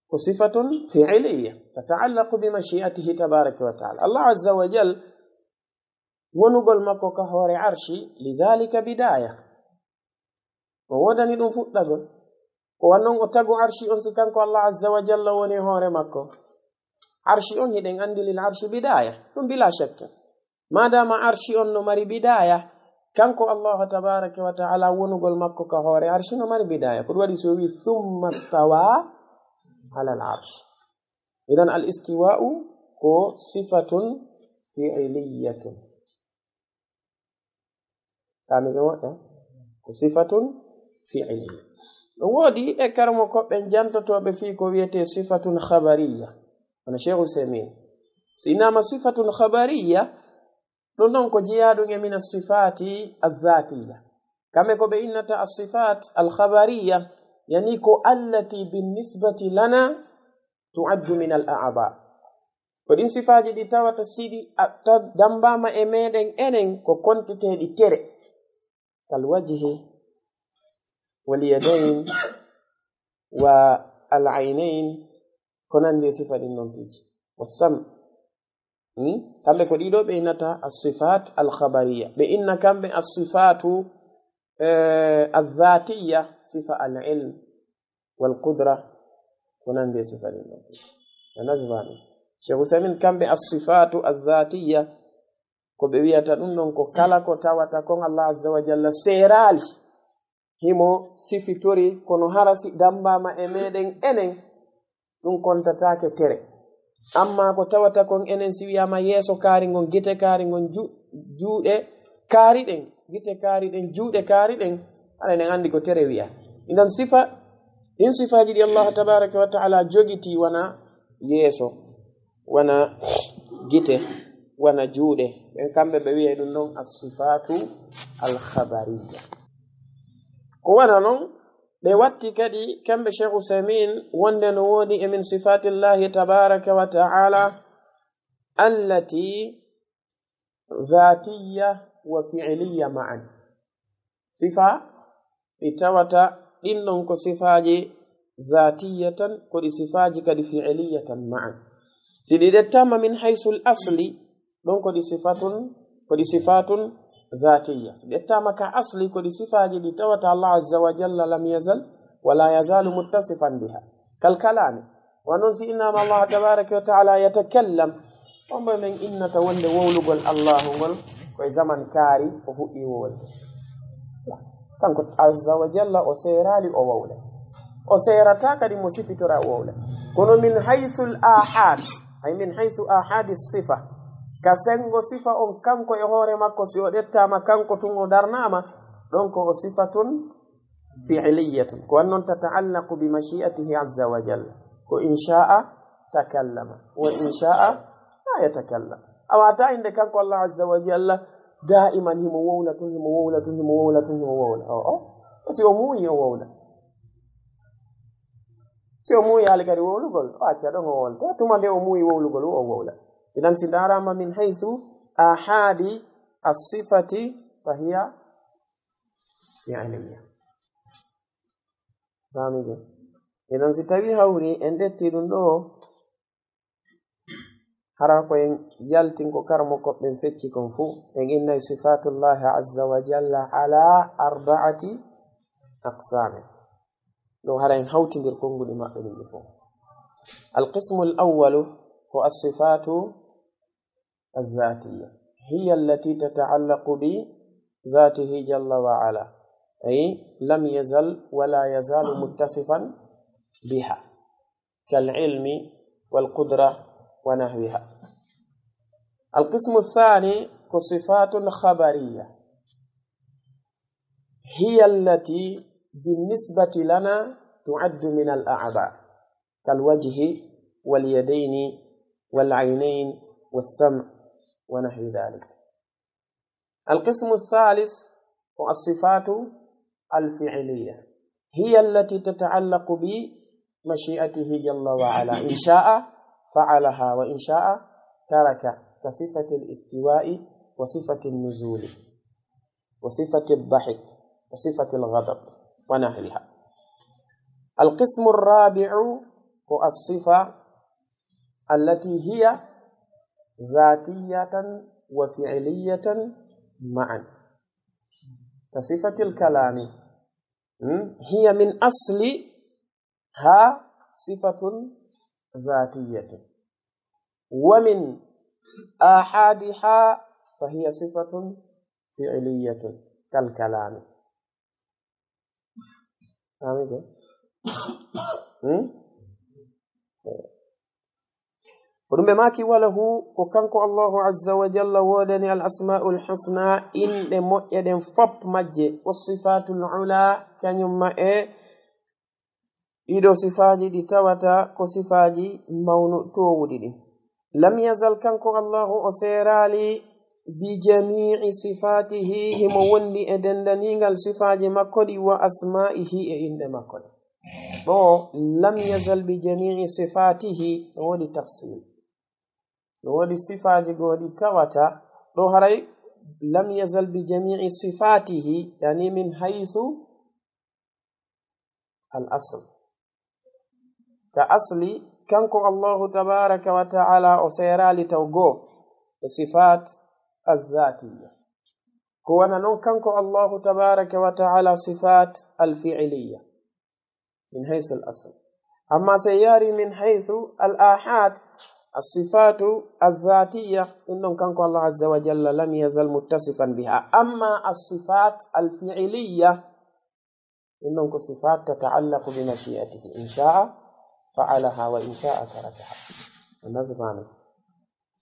Ko sifatun fi'liyya tata'allaqu bi mashi'atihi tabaraka wa ta'ala. Allah azza wa jal wonugol makko ka hoore arshi, lidhalika bidaya. O woodani ɗum fuɗɗagol. Ko wannon o tagu arshi on si kanko Allah azza wa jalla woni hoore makko. Arshi on hiɗen andi lil arshi bidaya. Ɗum bila shakka. Madama arshi on no mari bidaya, kanko Allah tabaraka wa ta'ala wonugol makko ka hoore arshi no mari bidaya. Ko ɗum waɗi so wi, "Thumma stawa ala al arsh." Idan al istiwa'u ko sifatun fi'liyyatun. Faami ɓe moƴƴa? Ko sifatun fi'liyya. Ɗum woodi e karmo koɓɓen jantotooɓe fii ko wiyetee sifatun khabariyya. Wona Cheikh Uthaymin. Si innama sifatun khabariyya, ɗum ɗon ko jeyaaɗum e mina sifaati azzaatiyya. Kamɓe ko ɓe innata as-sifaat al-khabariyya, yani ko allati bin nisbati lana tu'addu min al-a'dha. Ko ɗin sifaaji ɗi tawata si ɗi a-, ta-, dambama e meɗen enen ko kontiteeɗi tere. Kal wajhi, wal yadayn, wa al aynayn, ko nandi e sifa ɗin non piiji. Wa sam. Hmm? Kamɓe ko ɗiɗo ɓe innata as-sifaat al-khabariyya. Ɓe inna kamɓe as-sifaatu, eh, az-zaatiyya, sifa al-ilm wal qudra, ko nandi e sifa ɗin ɗon. A nasifaani. Cheikh Uthaymin kamɓe as-sifaatu az-zaatiyya, ko ɓe wiyata ɗum ɗon ko kala ko tawata kon Allah azza wa jalla seeraali. Himo sifitori, kono hara si dambama e meɗen enen, ɗum kontataake tere. Amma ko tawata kon enen si wiyama yeeso kaari ngon, gite kaari ngon, ju-, juuɗe kaari ɗen, gite kaari ɗen, juuɗe kaari ɗen, haɗa enen andi ko tere wiya. Idan sifa, ɗin sifaaji ɗi Allah tabaraka wa ta'ala jogiti wona yeeso, wona gite, wona juuɗe. Ɓen kamɓe ɓe wi'ay ɗum ɗon as-sifaatu al-khabariyya. Ko wona non, Ɓe watti kadi kamɓe Cheikh Usaymin wonde no woodi e min sifatillahi tabaraka wa ta'ala allati dhatiya wa fi'liya ma'an. Sifa ɗi tawata ɗin ɗon ko sifaaji zaatiyya tan, ko ɗi sifaaji kadi fi'iliyya tan ma'an. Si ɗi ƴettaama min haysul asli, ɗon ko ɗi sifatun, ko ɗi sifatun zaatiyya. Si ƴettaama ka asli, ko ɗi sifaaji ɗi tawata Allah azza wa jalla lam yazal wa la yazalu muttasifan biha. Kal kalami. Wa non si innama Allah tabaraka wa ta'ala yatakallam, on ɓe men innata wonde wowlugol Allahu ngol ko e zaman kaari o fuɗɗi wowlde. Kanko azza wa jalla o seeraali o wowla. O seerata kadi mo sifitora wowla. Kono min haythul ahad, ay min haythu ahadi sifa. Ka sengo sifa on kanko e hoore makko si o ƴettaama kanko tun o darnaama, ɗon ko o sifatun fi'liyyatun. Ko wan non tata'allaqu bi mashi'atihi azza wa jalla. Ko in sha'a takallama. Wa in sha'a la yatakallam. A wata inde kanko Allah azza wa jalla da'iman himo wowla tun, himo wowla tun, himo wowla tun, himo wowla. O, o. Si o muuyi o wowla. Si o muuyi hali kadi wowlugol, o acca ɗon o wowla. Tuma nde o muuyi wowlugol, o wowla. Idan si darama min haythu ahadi as-sifati fa hiya fi'liyya. Faamike? Idan si tawi hawri en ƴetti ɗum ɗo, hara ko en yaltin ko karamoko ɓen fecci kon fuu, en innay sifatullahi azza wa jalla ala arba'ati aqsami. Ɗum hara en hawtindir konguɗi maɓɓe ɗin ɗi fof. Al qismu al awwalu ko as sifatu al dhatiya, hiya allati tata'allaqu bi dhatihi jalla wa ala, ay lam yazal wa la yazalu muttasifan biha, kal ilmi wal qudra wa nahwiha. Al qismu al thani ko sifatun khabariya, hiya allati bin nisbati lana tu'addu min al a'da, kal wajhi wal yadayni wal aynayn was sam' wa nahwi dhalik. Al qismu al thalith ko as sifatu al fi'liya, hiya allati tata'allaqu bi mashi'atihi jalla wa ala, in sha'a fa'alaha wa in sha'a taraka, ka sifati al istiwa'i wa sifati an nuzuli wa sifati al dhahik wa sifati al ghadab wa nahwiha. Al qismu al rabi'u ko as sifa allati hiya dhatiyatan wa fi'liyatan ma'an, ka sifati al kalami. Hmm? Hiya min asli ha sifatun dhatiyatun, wa min ahadiha fa hiya sifatun fi'liyatun kal kalami. Faamike? Hmm? Ko ɗum ɓe maaki, walahu, ko kanko Allahu azza wa jalla woodani al asma'ul husna, inɗe moƴƴe ɗen fop majje, wa sifatul ula, kañum ma e ɗiɗo sifaaji ɗi tawata ko sifaaji mawnu toowuɗi ɗin. Lam yazal, kanko Allahu o seeraali, bi jami'i sifatihi, himo wondi e dendaniingal sifaaji makko ɗi, wa asma'ihi, e inɗe makko ɗe. Ɗo lam yazal bi jami'i sifatihi, no woodi tafsil. No woodi sifaaji goo ɗi tawata, ɗo haray lam yazal bi jami'i sifatihi, yani min haythu al asl. Ka asli, kanko Allahu tabaraka wa ta'ala o seeraali taw goo e sifat al-dhatiya. Ko wana non kanko Allahu tabaraka wa ta'ala sifat al-fi'liya min haythu al-asl. Amma se yari min haythu al-ahad, as-sifatu al-dhatiya, ɗum ɗon kanko Allah azza wa jalla lam yazal muttasifan biha. Amma as-sifat al-fi'liya, ɗum ɗon ko sifat tata'allaqu bi mashi'atihi. In sha'a fa'alaha wa in sha'a tarakaha. Annabi subhanahu.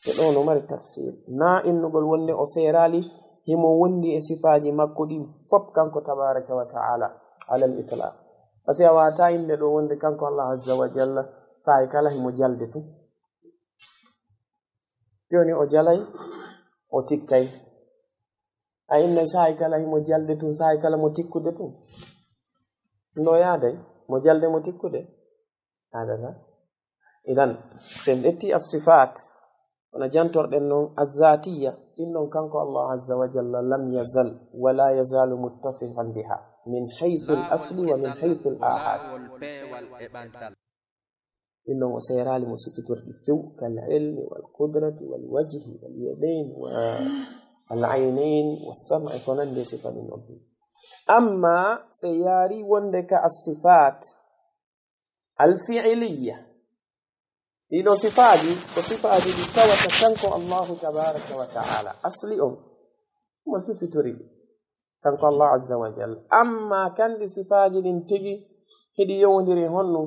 Ko ɗo no mari tafsir. Na innugol wonde o seeraali, himo wondi e sifaaji makko ɗin fop kanko tabaraka wa ta'ala alal itlaq. Parce que a wata inde ɗo wonde kanko Allah azza wa jalla saa'i kala himo jalde tun. Jooni o jalay, o tikkay. A innay saa'i kala himo jalde tun, saa'i kala mo tikkude tun. No yaaday, mo jalde mo tikkude. Aadata. Idan, sen ƴetti as-sifaat, wona jantorɗen non az-zaatiyya, ɗin ɗon kanko Allah azza wa jalla lam yazal, wa la yazalu muttasifan biha, min haythu al-asli wa min haythu al-ahad. Ɗin ɗon o seeraali mo sifitorɗi few, kal ilmi, wal qudrati, wal wajhi, wal yadayn, wa al aynayn, was sam'i, ko nandi e sifa ɗin ɗon few. Amma se yaari wonde ka as-sifaat al-fi'liyya, ɗiɗo sifaaji, ko sifaaji ɗi tawata kanko Allahu tabaraka wa ta'ala. Asli on, mo sifitori ɗi. Kanko Allah azza wa jalla. Amma kandi sifaaji ɗin tigi, hiɗi yowondiri honno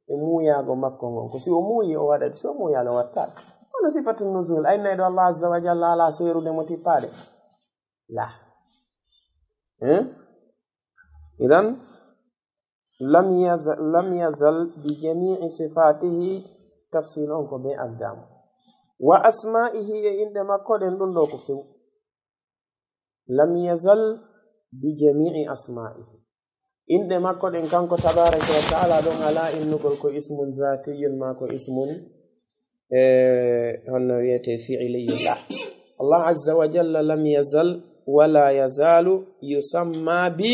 e muuyaago makko ngon. Ko si o muuyi, o waɗa, si o muuyaali, o wattaali. Kono sifatu nuzul, ay nayɗo Allah azza wa jalla ala seerude mo tippaade. La. Eh? Idan, lam yaza-, lam yazal bi jami'i sifatihi, tafsil on ko be aggaama. Wa asma'ihi, e inɗe makko ɗen ɗum ɗo ko few. Lam yazal bi jami'i asma'ihi. Inɗe makko ɗen kanko tabaraka wa ta'ala ɗon ala innugol ko ismun zatiyun ma ko ismun, eh, honno wiyete fi'liyun. La. Allah azza wa jalla lam yazal wa la yazalu yusamma bi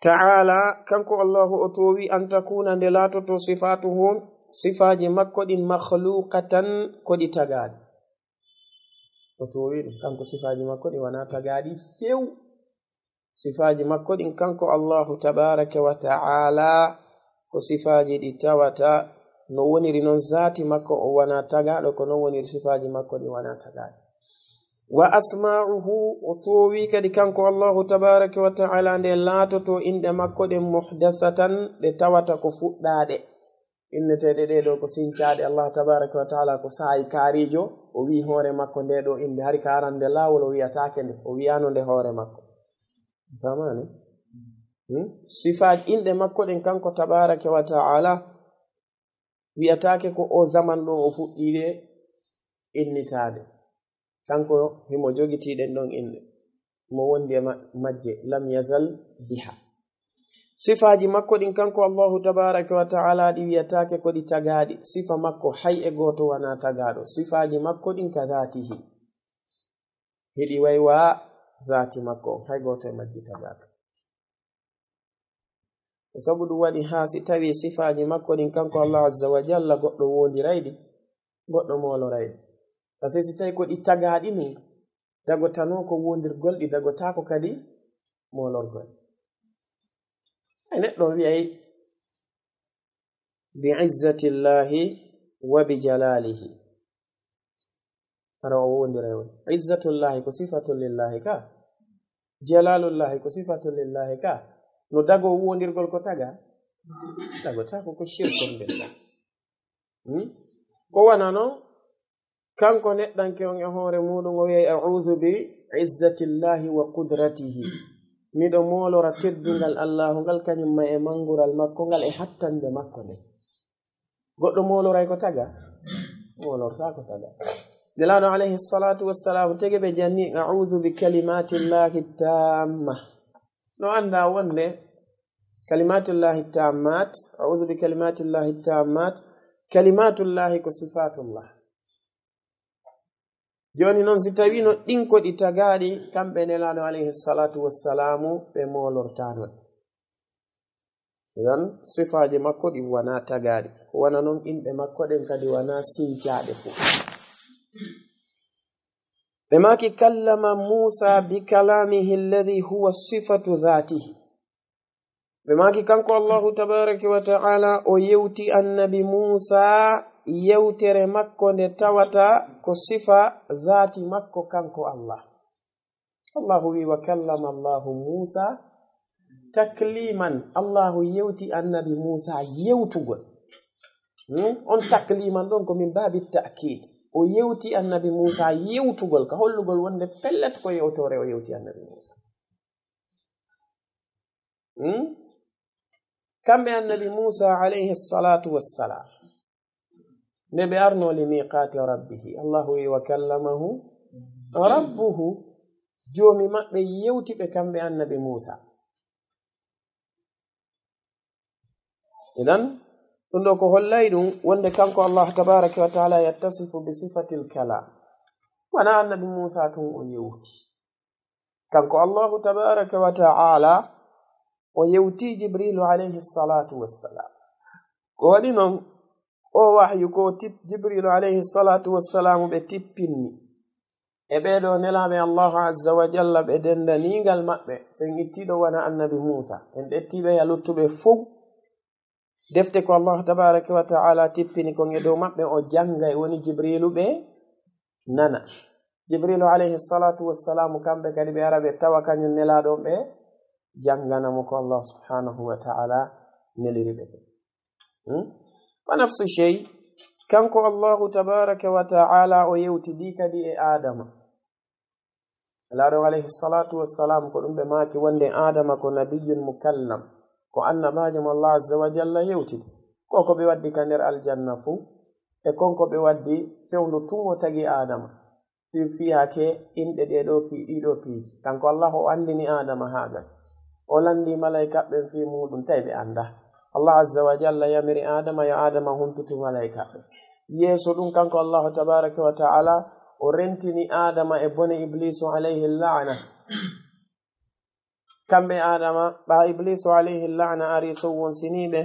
ta'ala, kanko Allahu o toowi an takuna nde laatoto sifatuhu, sifaaji makko ɗin makhluqatan ko ɗi tagaaɗi. O toowi ɗum, kanko sifaaji makko ɗin wona tagaaɗi few. Sifaaji makko ɗin kanko Allahu tabaraka wa ta'ala ko sifaaji ɗi tawata no woniri non zaati makko o wona tagaaɗo, ko non woniri sifaaji makko ɗin wona tagaaɗi. Wa asma'uhu, o toowi kadi kanko Allahu tabaraka wa ta'ala nde laatoto inɗe makko ɗen muhdasatan, ɗe tawata ko fuɗɗaaɗe. Inneteeɗe ɗe ɗo ko sincaaɗe. Allah tabaraka wa ta'ala ko saayi kaarijo, o wi hoore makko nde ɗo innde, hari ka arande laawol o wiyataake nde, o wiyano nde hoore makko. Famani? Hmm? Sifaaji inɗe makko ɗen kanko tabaraka wa ta'ala wiyataake ko o zaman ɗo o fuɗɗiiɗe innitaade. Kanko himo jogitii ɗen ɗon inɗe. Mo wondi e ma-, majje, lam yazal biha. Sifaaji makko ɗin kanko Allahu tabaraka wa ta'ala ɗi wiyataake ko ɗi tagaaɗi. Sifa makko hay e gooto wona tagaaɗo. Sifaaji makko ɗin ka zaatihi. Hiɗi way wa zaati makko on, hay gooto e majji tagaaka. Ko sabu ɗum waɗi haa si tawi sifaaji makko ɗin kanko Allah azza wa jalla goɗɗo wondiray ɗi, goɗɗo mooloray ɗi. Parce que si tawi ko ɗi tagaaɗi nun, dagotano ko wondirgol ɗi, dagotaako kadi moolorgol. Ay neɗɗo on wi'ay, "Bi izzatillahi wa bi jalalihi." Hara o wondiray on. Izzatullahi ko sifatun lillahi ka. Jalalullahi ko sifatun lillahi ka. No dago wondirgol ko taga? Dagotaako, ko shirkun billah. Hmm? Ko wonano kanko neɗɗanke on e hoore muɗum o wi'ay, "A'udhu bi izzatillahi wa qudratihi." Miɗo moolora teddungal Allahu ngal, kañum ma e mangural makko ngal e hattande makko nde. Goɗɗo mooloray ko taga? Moolortaa ko taga. Nelaaɗo alayhi salatu wassalam tege ɓe janni, "A'udhu bi kalimatillahi tamma." No annda wonde kalimatullahi tammat, "A'udhu bi kalimatillahi tammat." Kalimatullahi ko sifatullah. Jooni noon, si tawii no ɗin ko ɗi tagaaɗi, kamɓe Nelaaɗo alayhi salatu wassalamu ɓe moolortaano ɗi. Idan, sifaaji makko ɗin wonaa tagaaɗi. Ko wona noon inɗe makko ɗen kadi wonaa sincaaɗe fof. Ɓe maaki, "Kallama Muusa bi kalamihi alladhi huwa sifatu dhatihi." Ɓe maaki, kanko Allahu tabaraka wa ta'ala, o yewti annabi Muusa yewtere makko nde tawata ko sifa zaati makko kanko Allah. Allahu wi, "Wa kallama Allahu Muusa takliman." Allahu yewti annabi Muusa yewtugol. Hmm? On takliman ɗon ko min baabi ta'kid. O yewti annabi Muusa yewtugol, ka hollugol wonde pellet ko yewtore o yewti annabi Muusa. Hmm? Kamɓe annabi Muusa alayhi salatu wassalam, nde ɓe arno li miqati rabbihi, Allahu wi, "Wa kallamahu rabbuhu." Joomi maɓɓe yewti ɓe kamɓe annabi Muusa. Idan, ɗum ɗo ko hollay ɗum wonde kanko Allah tabaraka wa taala yattasifu bi sifatil kalam. Wona annabi Musa tun o yewti. Kanko Allahu tabaraka wa taala o yewti Jibrilu alayhi salatu wassalam. Ko waɗi noon, o wahyu ko tip-, Jibrilu alayhi salatu wassalam ɓe tippinni. E ɓee ɗo nelaaɓe Allahu azza wa jalla ɓe denndaningal maɓɓe, so en ittii ɗo wona annabi Muusa, en ƴettii ɓe e luttuɓe fow, defte ko Allahu tabaraka wa taala tippini kon e dow maɓɓe, o jannga, e woni Jibrilu ɓe nana. Jibrilu alayhi salatu wassalam, kamɓe kadi ɓe ara ɓe tawa kañum nelaaɗo on ɓe janngana mo ko Allah subhanahu wa taala neliri ɓe. Hmm? Wa nafsu shay, kanko Allahu tabaraka wa taala o yewtidi kadi e Adama. Nelaaɗo alayhi salatu wassalam, ko ɗum ɓe maaki wonde Adama ko nabiyyun mukallam, ko annabaajo mo Allah azza wa jalla yewtidi. Ko ko ɓe waddi ka nder aljanna fuu, e kon ko ɓe waddi fewndo tun o tagi Adama. Fi-, fiyake inɗe ɗee ɗoo pi-, ɗii ɗoo piiji. Kanko Allah o anndini Adama haa gasi. O lanndii malaykaaɓe ɓen fii muuɗum, tawi ɓe anndaa. Allah azza wa jalla yamiri Adama, yo Adama humpitu malaykaaɓe ɓen. Yeeso ɗum, kanko Allahu tabaraka wa taala, o rentini Adama e bone Ibliisu alayhi la'na. Kamɓe Adama, ɓaa Ibliisu alayhi la'na ari sowwonsiniiɓe,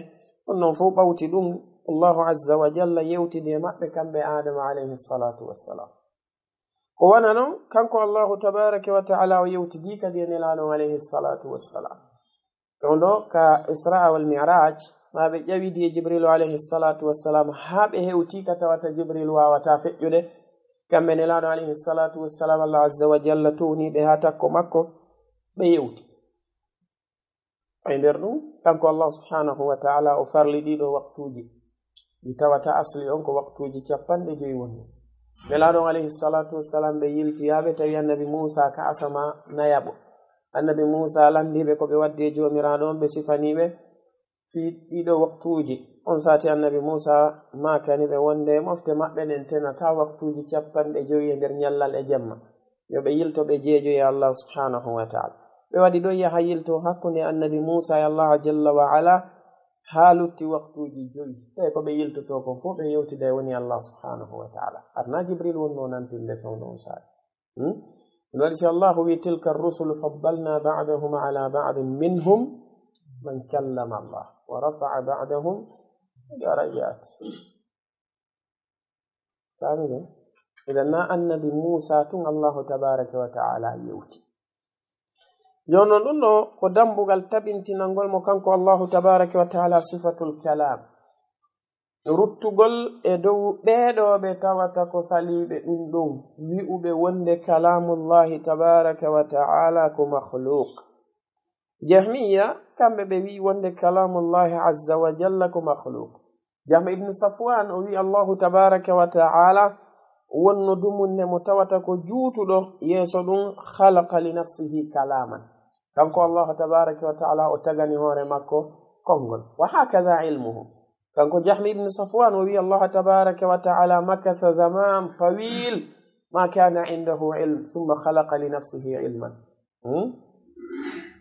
ɗum ɗon fow ɓawti ɗum, Allahu azza wa jalla yewtidi e maɓɓe kamɓe Adama alayhi salatu wassalam. Ko wona non, kanko Allahu tabaraka wa taala o yewtidi kadi e Nelaaɗo on alayhi salatu wassalam. Ɗum ɗo ka Isra wal Mi'raj, ma ɓe ƴawidi e Jibrilu alayhi salatu wassalam, haa ɓe hewti ka tawata Jibril waawata feƴƴude. Kamɓe Nelaaɗo alayhi salatu wassalam, Allah azza wa jalla towni ɓe haa takko makko, ɓe yewti. E nder ɗum, kanko Allah subhanahu wa taala o farli ɗii ɗoo waqtuuji, ɗi tawata asli on ko waqtuuji cappanɗe joyi woni. Nelaaɗo on alayhi salatu wassalam ɓe yilti, haa ɓe tawi annabi Muusa ka asama nayaɓo. Annabi Muusa lanndii ɓe ko ɓe waddi e Joomiraaɗo on, ɓe sifanii ɓe fii ɗii ɗoo waqtuuji. On sati annabi Muusa maakani ɓe wonde mofte maɓɓe ɗen tenata waqtuuji cappanɗe jowi e nder ñallal e jemma. Yo ɓe yilto, ɓe jeejo e Allah subhanahu wa taala. Ɓe waɗi ɗon yaha yilto hakkunde annabi Muusa e Allah jalla wa ala, haa lutti waqtuuji jowi. Tawi ko ɓe yiltotoo kon fow ɓe yewtida e woni Allah subhanahu wa taala. Arna Jibril wonno nantinde fewndo on saa'i. Hmm? Ɗum waɗi si Allah wi, "Tilka rusulu faddalna ba'dahum ala ba'din minhum man kallama Allah wa rafa'a ba'dahum darajat." Faami ɗum? Idan na annabi Muusa tun Allahu tabaraka wa taala yewti. Jooni non ɗum ɗo ko dambugal tabintinangol mo kanko Allahu tabaraka wa taala sifatul kalam. Ruttugol e dow ɓee ɗoo ɓe tawata ko saliiɓe ɗum ɗon, wi'uɓe wonde kalamullahi tabaraka wa taala ko makhluq. Jahmiya, kamɓe ɓe wi'i wonde kalamullahi azza wa jalla ko makhluq. Jahmi ibn Safwan o wi'i Allahu tabaraka wa taala wonno dumunne mo tawata ko juutuɗo, yeeso ɗum khalaqa li nafsihi kalaman. Kanko Allahu tabaraka wa taala o tagani hoore makko konngol. Wa hakadha ilmuhu. Kanko Jahmi ibn Safwan o wi'i Allahu tabaraka wa taala makatha zaman tawil ma kana indahu ilm, thumma khalaqa li nafsihi ilman. Hmm?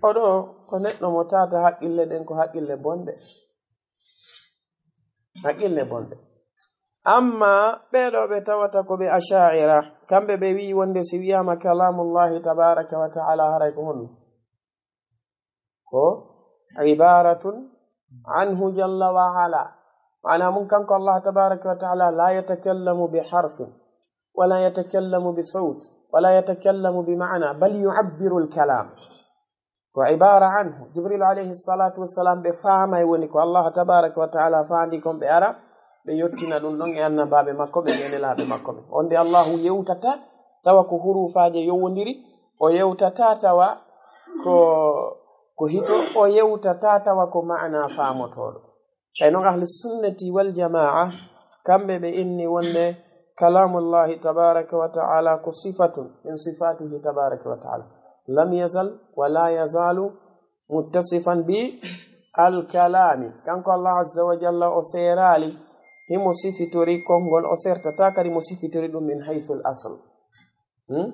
Oɗo ko neɗɗo mo tata haqqille ɗen ko haqqille bonɗe. Haqqille bonɗe. Amma ɓee ɗoo ɓe tawata ko ɓe Asha'ira, kamɓe ɓe wi'i wonde si wi'ama kalamullahi tabaraka wa taala haray ko honno? Ko ibaratun anhu jalla wa ala. Maana mun kanko Allah tabaraka wa taala la yatakallamu bi harfin, wa la yatakallamu bi sawt, wa la yatakallamu bi ma'na, bal yu'abbiru al-kalam. Ko ibara anhu. Jibril alayhi salatu wassalam ɓe faamay woni ko Allah tabaraka wa taala faandi kon, ɓe ara, ɓe yottina ɗum ɗon e annabaaɓe makko ɓen, e nelaaɓe makko ɓen. Wonde Allahu yewtata tawa ko huruufaaje yowondiri, o yewtata tawa ko, ko hito, o yewtata tawa ko ma'na faamotooɗo. Tawi non ahli sunnati wal jamaa, kamɓe ɓe inni wonde kalamullahi tabaraka wa taala ko sifatun min sifatihi tabaraka wa taala. Lam yazal wa la yazalu muttasifan bi al kalami. Kanko Allah azza wa jalla o seeraali, himo sifitori konngol, o sertata kadi mo sifitori ɗum min haythu al asl. Hmm?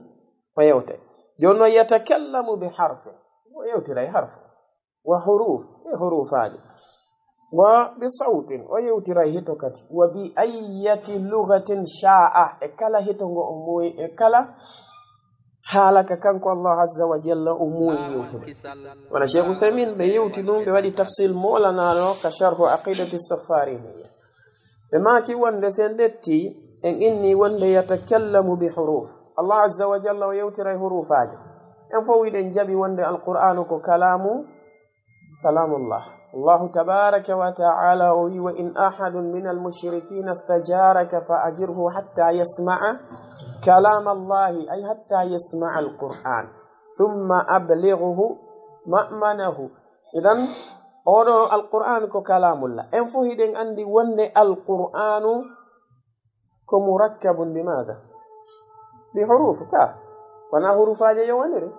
O yewte. Jooni non yatakallamu bi harfi. O yewtiray harfu. Wa huruf. E huruufaaji. Wa bi sawtin, o yewtiray hito kadi. Wa bi ayyati lugatin sha'a, e kala hito ngo o muuyi, e kala haala ka kanko Allah azza wa jalla o muuyi yewtude. Wala Cheikh Usaymin ɓe yewti ɗum, ɓe waɗi tafsil moolanaano ka sharhu Aqidati Safarini. Ɓe maaki wonde sen ɗetti, en inni wonde yatakallamu bi huruf. Allah azza wa jalla o yewtiray hurufaaji. En fof hiɗen jaɓi wonde Alqur'aanu ko kalaamu, kalamullah. Allahu tabaraka wa ta'ala o wi, "Wa in ahadun min almushrikina stajaraka fa ajirhu hatta yasma'a kalam Allahi," ay hatta yasma'a Alqur'an. "Thumma ablighuhu ma'manahu." Idan, oɗo Alqur'an ko kalamullah. En fof hiɗen andi wonde Alqur'anu ko murakkabun bi maada? Bi huruf ka. Wona hurufaaje yo wonire.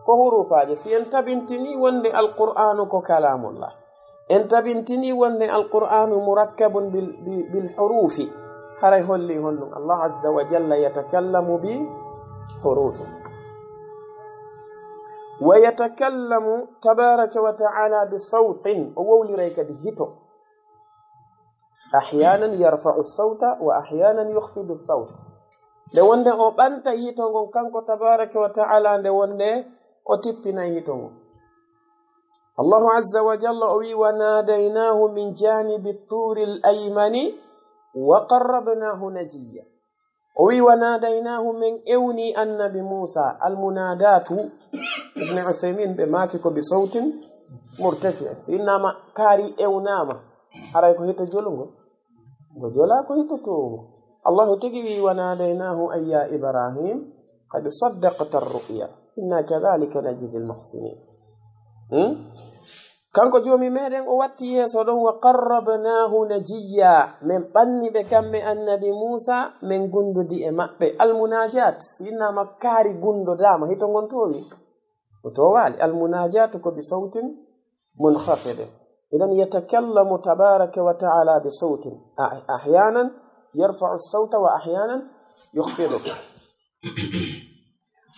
Ko hurufaaje. Si en tabintini wonde Alqur'anu ko kalamullah. En tabintini wonde Alqur'anu murakkabun bil, bi, bil hurufi. Haray holli honɗum? Allah azza wa jalla yatakallamu bi hurufi. Wa yatakallamu tabaraka wa ta'ala bi sawtin. O wowliray kadi hito. Ahyanan yarfa'u sawta wa ahyanan yukhfidu sawt. Nde wonde o ɓanta hito ngon kanko tabaraka wa ta'ala, nde wonde o tippinay hito ngon. Allahu azza wa jalla o wi, "Wa nadaynahu min janibi turi al-aymani wa qarrabnahu najiya." O wi, "Wa nadaynahu, men ewni annabi Musa." Al-munadatu, Ibn Uthaymin ɓe maaki ko bi sawtin murtafi. Si innama kaari ewnama, haray ko hito jolungo? Ngo jola ko hito towngo. Allahu tigi wi, "Wa nadaynahu an ya Ibrahim, qad saddaqta ar-ru'ya. Inna kadhalika najzi al-muhsinin." Hmm? Kanko Joomi meɗen, o watti yeeso ɗon, "Wa qarrabnahu najiya." Men ɓanni ɓe kamɓe annabi Muusa, men gundodi e maɓɓe. Almunajat, si innama kaari gundodama, hito ngon towi? O towali. Almunajatu ko bi sawtin munkhafidin. Idan yatakallamu tabaraka wa ta'ala bi sawtin. A-, ahyanan yarfa'u sawta wa ahyanan yukhfidu.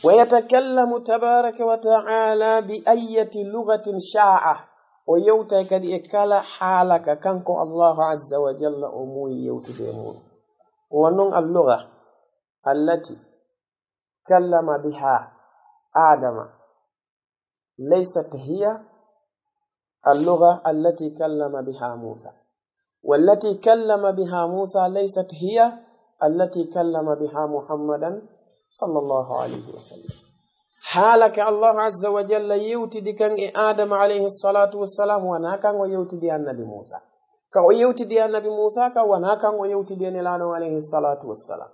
Wa yatakallamu tabaraka wa ta'ala bi ayyati lugatin sha'a. O yewtay kadi e kala haala ka kanko Allahu azza wa jalla o muuyi yewtude e mum. Ko won non al-lugha allati kallama biha Adama laysat hiya al-lugha allati kallama biha Musa. Wallati kallama biha Musa laysat hiya allati kallama biha Muhammadan sallallahu alayhi wa sallam. Haala ka Allahu azza wa jalla yewtidi kan e Adama alayhi salatu wassalam, wona kan o yewtidi annabi Musa. Ka o yewtidi annabi Musa ka, wona kan o yewtidi e Nelaaɗo alayhi salatu wassalam.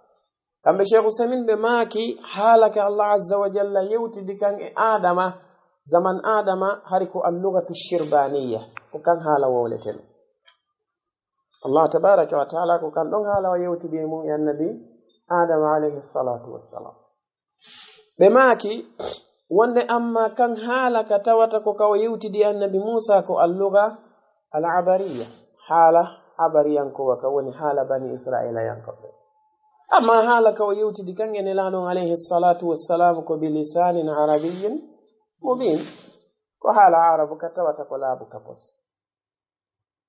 Kamɓe Cheikh Usaymin ɓe maaki, haala ka Allah azza wa jalla yewtidi kan e Adama, zaman Adama, hari ko al-lughatu shirbaniya, ko kan haala wowleten. Allah tabaraka wa ta'ala ko kan ɗon haala o yewtidi e mum e annabi Adama alayhi salatu wassalam. Ɓe maaki, wonde amma kan haala ka tawata ko ka o yewtidi annabi Musa ko al-lugha al-abariya, haala abariyankowa ka woni haala bani Isra'ilayankoɓe. Amma haala ka o yewtidi kan e Nelaaɗo on alayhi salatu wassalam ko bi lisanin arabiyyin mubin, ko haala arabu ka tawata ko laabu ka pos.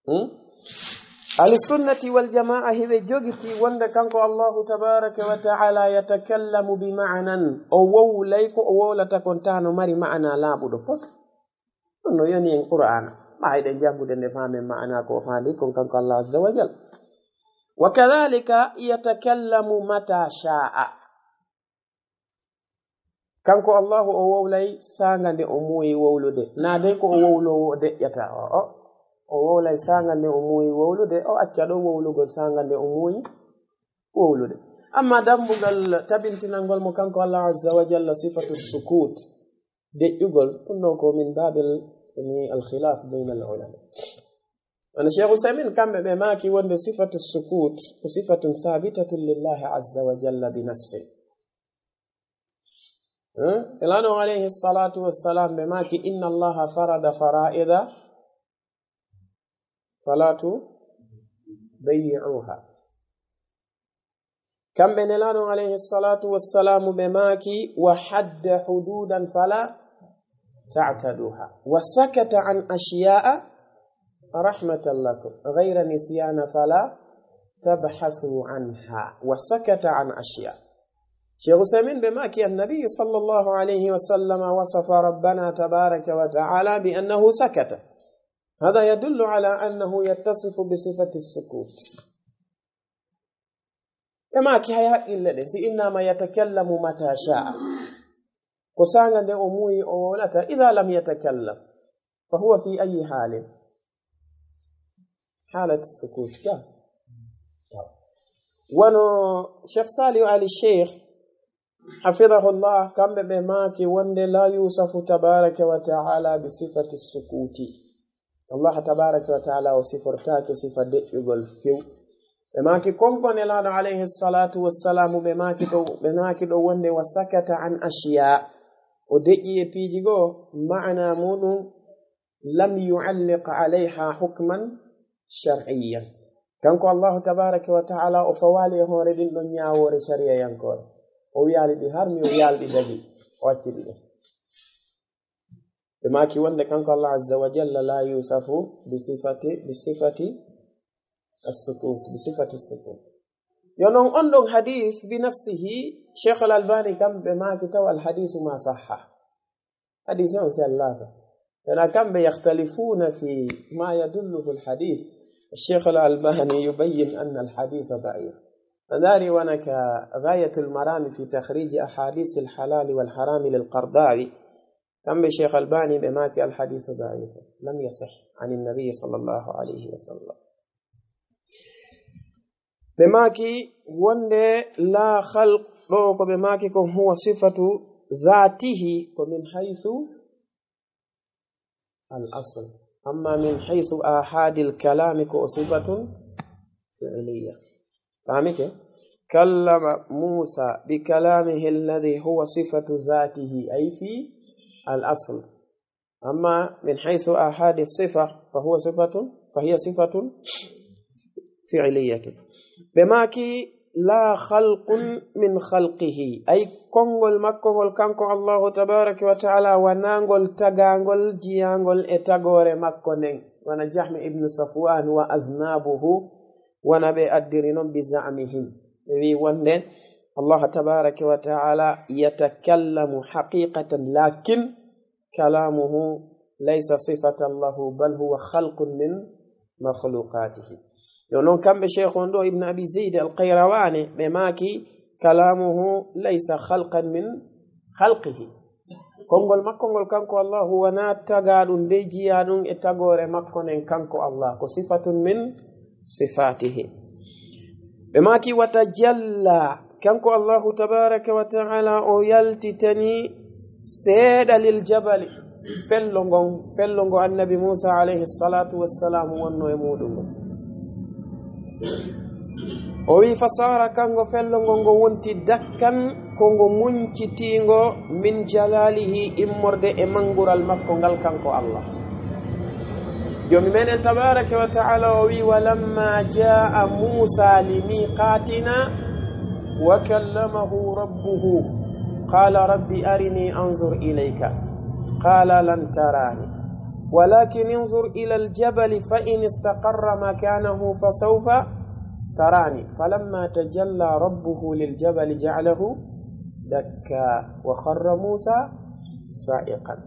Hmm? Ahli sunnati wal jamaa hiɓe jogiti wonde kanko Allahu tabaraka wa ta'ala yatakallamu bi ma'nan, o wowlay ko o wowlata kon ta no mari ma'ana laaɓuɗo pos. Ɗum no yoni en Qur'aana. Ma eɗen janngude nde faamen ma'ana ko faandi kon kanko Allah azza wa jal. Wa kadhalika yatakallamu mata sha'a. Kanko Allahu o wowlay saanga nde o muuyi wowlude. Na dey ko o wowloowo o deƴƴata. O, o. O wowlay saanga nde o muuyi wowlude, o acca ɗo wowlugol saanga nde o muuyi wowlude. Amma dambugal tabintinangol mo kanko Allah azza wa jalla sifatu sukut, deƴƴugol, ɗum ɗon ko min babil ni al-khilaf bayna al-ulama. Wano Cheikh Usaymin kamɓe ɓe maaki wonde sifatu sukut ko sifatun sabitatun lillahi azza wa jalla bi nassin. Hmm? Elaɗon alayhi salatu wassalam ɓe maaki, "Inna Allaha farada fara'ida fala tubayyi'uha." Kamɓe Nelaaɗo on alayhi salatu wassalamu ɓe maaki, "Wa hadda hududan fala ta'taduha, wa sakata an ashiya'a رحمة لكم غير نسيان فلا تبحثوا عنها وسكت عن أشياء. Cheikh Uthaymin ɓe maaki, النبي صلى الله عليه وسلم وصف ربنا تبارك وتعالى بأنه سكت. هذا يدل على أنه يتصف بصفة السكوت. Ɓe maaki, hay haqqille ɗen, si innama yatakallamu mata sha'a. Ko saanga nde o muuyi o wolata, idha lam yatakallam, fa huwa fi ayi halin? Halati sukut ka. Wano Cheikh Salihu Ali Cheikh, hafidahullah, kamɓe ɓe maaki wonde la yusafu tabaraka wa ta'ala bi sifati sukuti. Allah tabaraka wa ta'ala o sifortaake sifa deƴƴugol few. Ɓe maaki, konko Nelaaɗo alayhi salatu wassalamu, ɓe maaki ɗo, ɓe maaki ɗo wonde wa sakata an ashiya, o deƴƴi e piiji goo, maana muɗum lam yu'alliq alayha hukman shar'iyyan. Kanko Allahu tabaraka wa ta'ala o fawaali e hoore ɗin ɗon ñaawoore shari'a yankore. O wiyaali ɗi harmi, o wiyaali ɗi dagi, o acci ɗi ɗon. Ɓe maaki wonde kanko Allah azza wa jalla la yusafu bi sifati, bi sifati as-sukut, bi sifati as-sukut. Yo non on ɗon hadith bi nafsihi, Cheikh Al-Albani kam ɓe maaki taw al hadithu ma sahha. Hadith on sellaaka. Wona kamɓe yakhtalifuna fi ma yadulluhu al hadith. Cheikh Al-Albani yubayyin anna al haditha da'if. Andari wana ka Ghayatul Marami fi takhriji ahadith al halali wal harami lil Qardawi. Kamɓe Cheikh Albani ɓe maaki al hadithu da'if, lam yasih an nabi sallallahu alayhi wa sallam. Ɓe maaki wonde la khalq ɗo ko ɓe maaki ko huwa sifatu dhatihi, ko min haythu al asl. Amma min haythu ahadil kalami ko sifatun fi'liya. Faamike? Kallama Musa bi kalamihi alladhi huwa sifatu dhatihi, ay fi al asl. Amma min haythu ahadi sifa, fa huwa sifatun, fa hiya sifatun fi'liyatun. Ɓe maaki, la khalqun min khalqihi. Ay konngol makko ngol kanko Allahu tabaraka wa ta'ala, wanaa ngol tagaangol, jiyaangol e tagoore makko nden. Wana Jahm ibn Safwan wa aznabuhu, wana ɓe addiri non bi za'mihim. Ɓe wi wonde Allah tabaraka wa ta'ala yatakallamu haqiqatan, lakin kalamuhu laysa sifatan lahu, bal huwa khalqun min makhluqatihi. Yo non kamɓe Cheikh on ɗo Ibn Abi Zayd al-Qayrawani, ɓe maaki, kalamuhu laysa khalqan min khalqihi. Konngol makko ngol kanko Allahu wonaa tagaa ɗum, dey jiyaa ɗum e tagoore makko nden kanko Allah. Ko sifatun min sifatihi. Ɓe maaki, wa tajalla, kanko Allahu tabaraka wa ta'ala o yaltitani seeɗa lil jabali, fello ngon, fello ngo annabi Musa alayhi salatu wassalam wonno e muɗum ngon. O wi, fasara, kanko fello ngo, ngo wonti dakkan, ko ngo muncitiingo min jalalihi, immorde e mangural makko ngal kanko Allah. Joomi meɗen tabaraka wa ta'ala o wi, walamma jaa Musa limiqatina wa kallamahu rabbuhu qala rabbi arini anzur ilayka qala lan tarani walakin inzur ila aljabali fa in istaqarra makanahu fasawfa tarani falamma tajalla rabbuhu liljabali ja'alahu dakka wa kharra Musa sa'iqan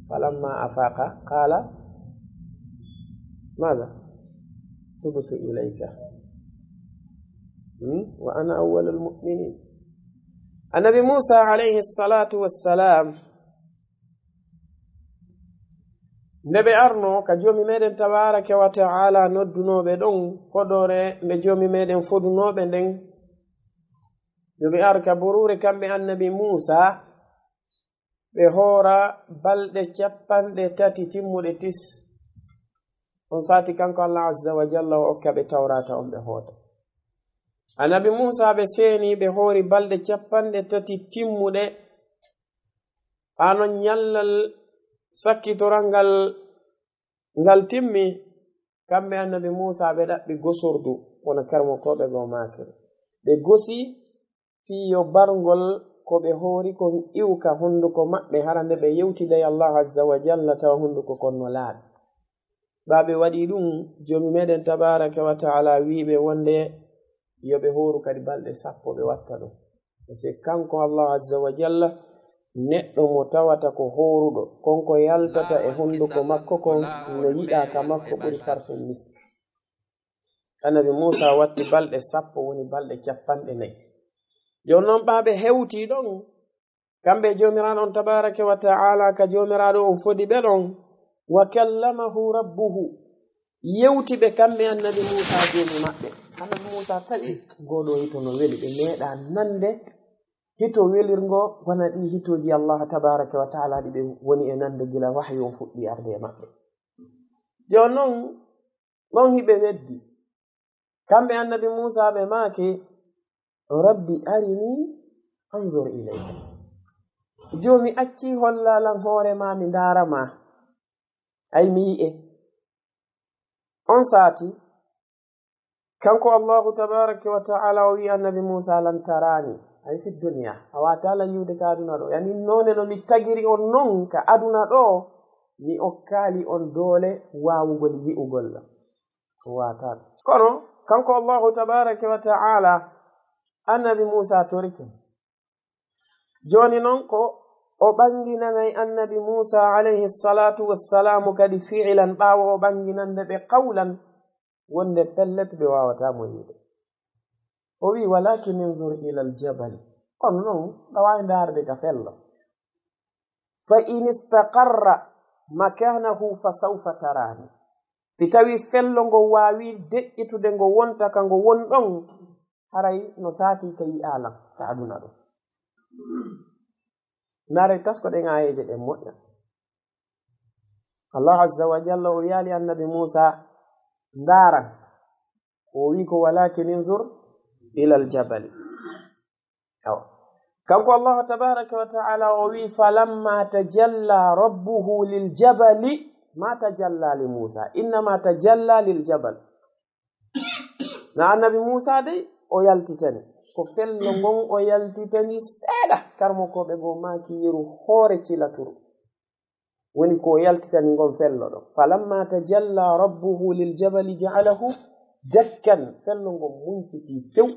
falamma afaqa qala madha tubtu ilayka, hmm? Wa ana awwalul mu'minin. Annabi Musa alayhi salatu wassalam, nde ɓe arno ka Joomi meɗen tabaraka wa ta'ala noddunooɓe ɗon fodoore nde Joomi meɗen fodunooɓe nden, yo ɓe ar ka buruure kamɓe Annabi Musa, ɓe hoora balɗe capanɗe tati timmuɗe tis. On sati kanko Allah azza wa jalla o okka ɓe Tawrata on ɓe hoota. Annabi Musa ɓe seeni, ɓe hoori balɗe capanɗe tati timmuɗe. Haa non ñallal sakkitoral ngal, ngal timmi, kamɓe Annabi Musa ɓe ɗaɓɓi gosordu, wona karmokooɓe goo maakiri. Ɓe gosi fii yo barngol ko ɓe hoori kon iwka hunduko maɓɓe, hara nde ɓe yewtida e Allah azza wa jalla, tawa hunduko kon no laaɓi. Ɓaa ɓe waɗi ɗum, Joomi meɗen tabaaraka wa ta'ala wi'i ɓe wonde yo ɓe hooru kadi balɗe sappo ɓe watta ɗum. Parce que kanko Allah azza wa jalla, neɗɗo mo tawata ko hooruɗo, kon ko yaltata e hunduko makko kon no yiɗaa ka makko ɓuri parfum misk. Annabi Muusa watti balɗe sappo, woni balɗe capanɗe nayi. Jooni non ɓaa ɓe hewti ɗon, kamɓe e Joomiraaɗo on tabaaraka wa ta'ala, ka Joomiraaɗo on fodi ɓe ɗon, wa kallamahu rabbuhu, yewti ɓe kamɓe Annabi Muusa Joomi maɓɓe. Annabi Muusa tawi ngoo ɗoo hito no weli, ɓe meeɗaa nande hito welirngo wona ɗii hitooji Allah tabaaraka wa ta'ala ɗi ɓe woni e nande gila wahyu on fuɗɗi arde e maɓɓe. Jooni non, ɗon hiɓe weddi. Kamɓe Annabi Muusa ɓe maaki, "Rabbi arini anzur ilayka." Joomi, acci holla lan hoore ma, mi ndaara ma. Ay, mi yi'e. On saati, kanko Allahu tabaaraka wa ta'ala o wi'i Annabi Muusa, "Lan tarani, ay fi dunya." A waawataa lan yi'ude ka aduna ɗoo. Yani noone no mi tagiri on non ka aduna ɗoo, mi okkaali on doole waawugol yi'ugol lan. Ko waawataa. Kono kanko Allahu tabaaraka wa ta'ala, Annabi Muusa torike. Jooni non ko o ɓanginanay Annabi Muusa alayhi salatu wassalaamu kadi fi'ilan, ɓaawo o ɓanginande ɓe qawlan, wonde pellet ɓe waawataa mo yi'ude. O wi'i, "Walakin inzur ilal jabali." Kono non, ɗa waawi ndaarde ka fello. "Fa in istaqarra makanahu fa sawfa tarani." Si tawi fello ngo waawi deƴƴitude ngo wonta ka ngo won ɗon, haray no saati ka yi'aa lan ka aduna ɗoo. Ndaaree taskoɗen aayeeje ɗen moƴƴa. Allah azza wa jalla o wi'aali Annabi Muusa, "Ndaaran." O wi'i ko, "Walakin inzur ilal jabali." Awa. Kanko Allah tabaaraka wa ta'ala o wi'i, "Falamma tajalla rabbuhu lil jabali ma tajalla li Muusa, innama tajalla lil jabal." Na Annabi Muusa dey, o yaltitani. Ko fello ngon o yaltitani seeɗa. Karmokooɓe goo maaki yeru hoore cilaturu. Woni ko o yaltitani ngon fello ɗon. "Falamma tajalla rabbuhu lil jabali ja'alahu dakkan." Fello ngon munciti few.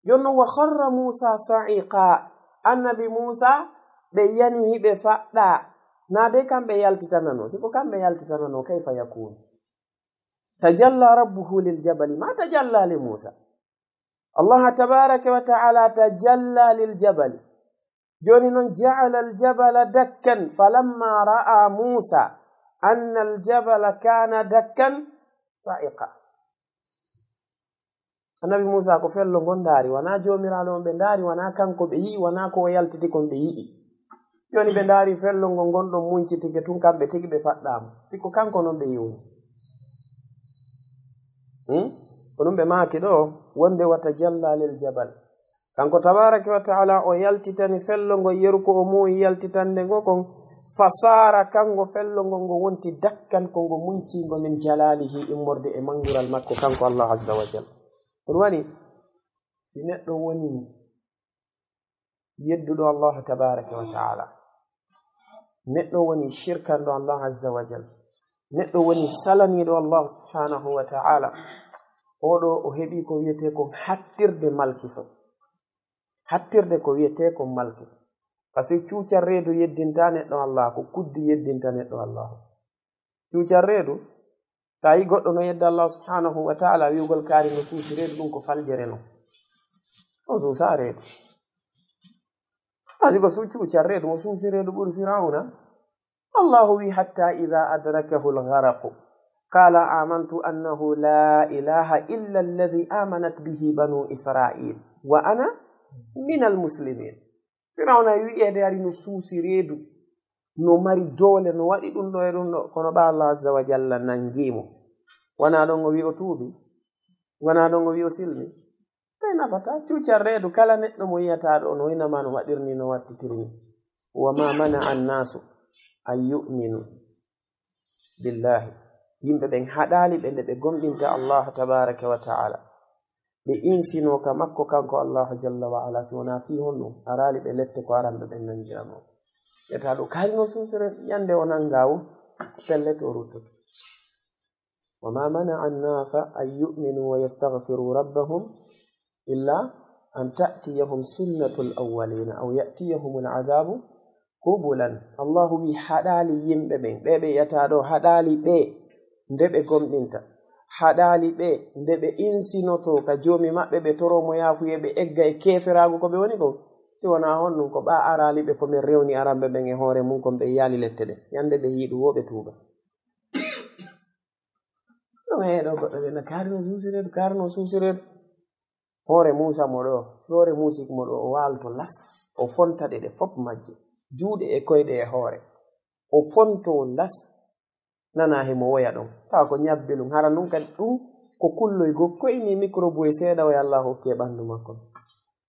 Jooni non, "Wa kharra Muusa sa'iqa." Annabi Muusa, ɓe yani hiɓe faɗɗaa. Na dey kamɓe yaltitanano. Si ko kamɓe yaltitanano, kayfa yakunu? Tajalla rabbuhu lil jabali ma tajalla li Muusa. Allah tabaaraka wa ta'ala tajalla lil jabali. Jooni non, "Ja'ala al jabala dakkan, falamma ra'a Muusa anna al jabala kana dakkan sa'iqa." Annabi Muusa ko fello ngon ndaari, wanaa Joomiraaɗo on ɓe ndaari, wanaa kanko ɓe yi'i, wanaa ko o yaltiti kon ɓe yi'i. Jooni ɓe ndaari fello ngo ngon ɗon muncitike tun, kamɓe tigi ɓe faɗɗaama. Si ko kanko non ɓe yi'uno. Hmm? Ko ɗum ɓe maaki ɗoo, wonde wa tajalla lil jabal. Kanko tabaaraka wa ta'ala o yaltitani fello ngo yeru ko o muuyi yaltitande ngo kon, fasara kango fello ngo ngo wonti dakkan ko ngo muncingo min jalalihi immorde e mangural makko kanko Allah azza wa jalla. Ɗum woni, si neɗɗo woni yedduɗo Allah tabaaraka wa ta'ala, neɗɗo woni shirkanɗo Allah azza wa jalla, neɗɗo woni salaniiɗo Allah subhanahu wa ta'ala, oɗo o heɓi ko wiyetee ko hattirde malkiso. Hattirde ko wiyetee ko malkiso. Parce que cuucal reedu yeddinta neɗɗo Allah, ko kuddi yeddinta neɗɗo Allah. Cuucal reedu, so a yi goɗɗo no yedda Allah subhanahu wa ta'ala, wi'ugol kaari no suusi reedu, ɗum ko faljere non. O suusa reedu. Asi ko su-, cuucal reedu, o suusi reedu ɓuri Firawna. Allahu wi, "Hatta idha adrakahu al-gharaqu, qala amantu annahu la ilaha illa alladhi amanat bihi banu Israil, wa ana min al-muslimin." Firawna e wi'eede ari no suusi reedu, no mari doole, no waɗi ɗum ɗo e ɗum ɗo, kono ɓa Allah azza wa jalla nangii mo. Wanaa ɗon o wi o tuubi, wanaa ɗon o wi o silmi. Ɓe nafata, cuucal reedu, kala neɗɗo mo yi'ataa ɗo, no wayno ma no waɗirni, no wattitiri ni. "Wa ma mana annasu an yu'minu billahi." Yimɓe ɓen haɗaali ɓe nde ɓe gomɗinta Allah tabaraka wa ta'ala. Ɓe insinoo ka makko kanko Allah jalla wa ala, si wonaa fii honɗum, araali ɓe lette ko aranɓe ɓen nangiranoo. Ɓe taa ɗo kaari no suusere, ñande o nanga on, ko pellet o ruttoto. وما منع الناس أن يؤمنوا ويستغفروا ربهم إلا أن تأتيهم سنة الأولين أو يأتيهم العذاب قبلا. Allahu wi haɗaali yimɓe ɓen, ɓe ɓe yiyata ɗo, haɗaali ɓe nde ɓe gomɗinta, haɗaali ɓe nde ɓe insinotoo ka Joomi maɓɓe, ɓe toroo mo yaafuye, ɓe egga e keeferaagu ko ɓe woni kon. Si wonaa honɗun, ko ɓaa araali ɓe ko men rewni aranɓe ɓen e hoore mun kon, ɓe yaali lette ɗen. Ɲande ɓe yii ɗun woo, ɓe tuuba. Ɗon e ɗo goɗɗo ɓe na kaari no suusireeɗo, kaari no suusireeɗo. Hoore Muusa mo ɗo, hoore muusik mo ɗo, o waalto las, o fonta ɗe, ɗe fof majje, juuɗe e koyɗe e hoore. O fonto las, nana himo woya ɗon. Tawa ko ɲabbi ɗun, hara ɗun kadi ɗun ko kulloy goo, ko ini microbe e seeɗa o Alla hokki e ɓandu makko.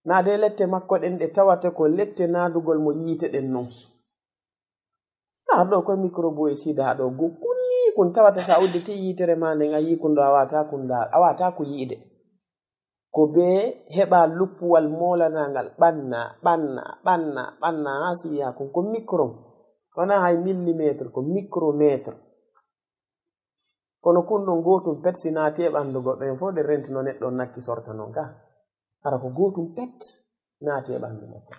Naa de lette makko ɗen ɗe tawata ko lette naadugol mo yiite ɗen non. Naa ɗo ko microbe e sida ɗo, gu-, kun ni kun tawata sa udditi yiitere ma nden, a yii kun ɗo, a wata kun da-, a wata ku yiide. Ko be heɓa luppuwal moolanaangal, ɓanna, ɓanna, ɓanna, ɓanna, haa si yi'a kun ko micron. Wonaa hay millimetre, ko micrometre. Kono kun ɗon gootun pet si naati e ɓandu goɗɗo, en fof ɗe renti no neɗɗo on nakki sorta non ka. Hara ko gootun pet naati e ɓandu makko.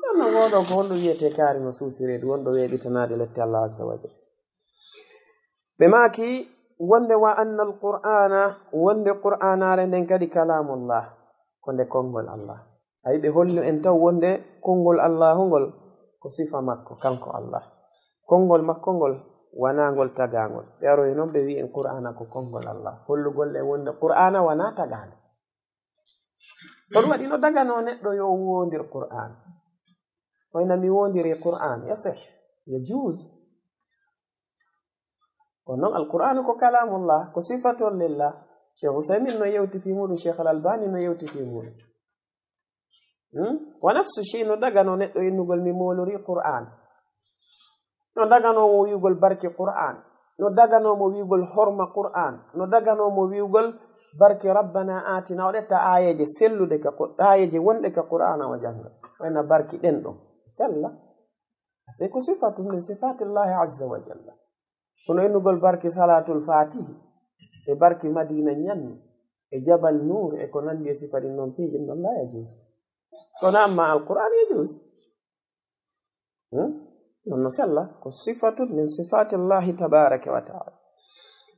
Ɗon no gooto ko honɗo wiyetee kaari no suusireedu, wonɗo weeɓitanaade lette Allah Azza wa Jalla. Ɓe maaki wonde wa anna al-Qur'ana, wonde Qur'anaare nden kadi kalamullah, ko nde konngol Allah. Ayi, ɓe holli en taw wonde konngol Allahu ngol ko sifa makko, kanko Allah. Konngol makko ngol wanaa ngol tagaangol. Ɓe aroyi non ɓe wi'i en Qur'ana ko konngol Allah. Hollugol en wonde Qur'ana wanaa tagaande. Ko ɗum waɗi no daganoo neɗɗo yo o woondir Qur'an. Wayna mi woondiri Qur'an, yasih, yajuuz. Kono non Al-Qur'aanu ko kalaamullah, ko sifatun lillah. Cheikh Usaymin no yewti fii muuɗum, Cheikh Al-Albani no yewti fii muuɗum. Hmm? Wa nafsu shay, no daganoo neɗɗo innugol mi moolorii Qur'an. No daganoo mo wi'ugol barke Qur'an. No daganoo mo wi'ugol horma Qur'an. No daganoo mo wi'ugol barke Rabbana aatina. O ƴetta aayeeje selluɗe ka Qur-, aayeeje wonɗe ka Qur'ana o jannga. Wayna barke ɗen ɗon. Sella. C'est ko sifatun min sifatillahi azza wa jalla. Kono innugol barke Salatul Fatihi, e barke Madina Ɲanni, e Jabal Nuur, e ko nanndi e sifa ɗin non piiji ɗin, la yajuz. Kono amma Alqur'an yajuz. Hmm? Non no sella, ko sifatun min sifatillahi tabaraka wa ta'ala.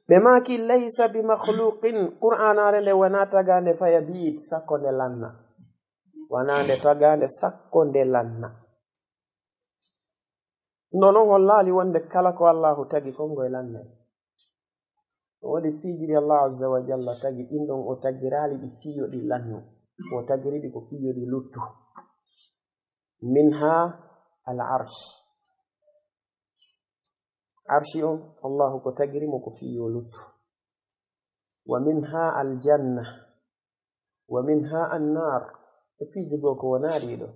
Ɓe maaki, "Laysa bi makhluqin", Qur'anaare nde wonaa tagaande, "fa yabiid", sakko nde lanna. Wonaa nde tagaande, sakko nde lanna. No non hollaali wonde kala ko Allahu tagi kon ngo e lannay. Woodi piiji ɗi Allah azza wa jalla tagi, ɗin ɗon o tagiraali ɗi fii yo ɗi lannu. O tagiri ɗi ko fii yo ɗi luttu. Minha al arsh. Arshi on, Allahu ko tagiri mo ko fii yo luttu. Wa minha al janna. Wa minha an nar. E piiji goo ko wonaa ɗiɗo.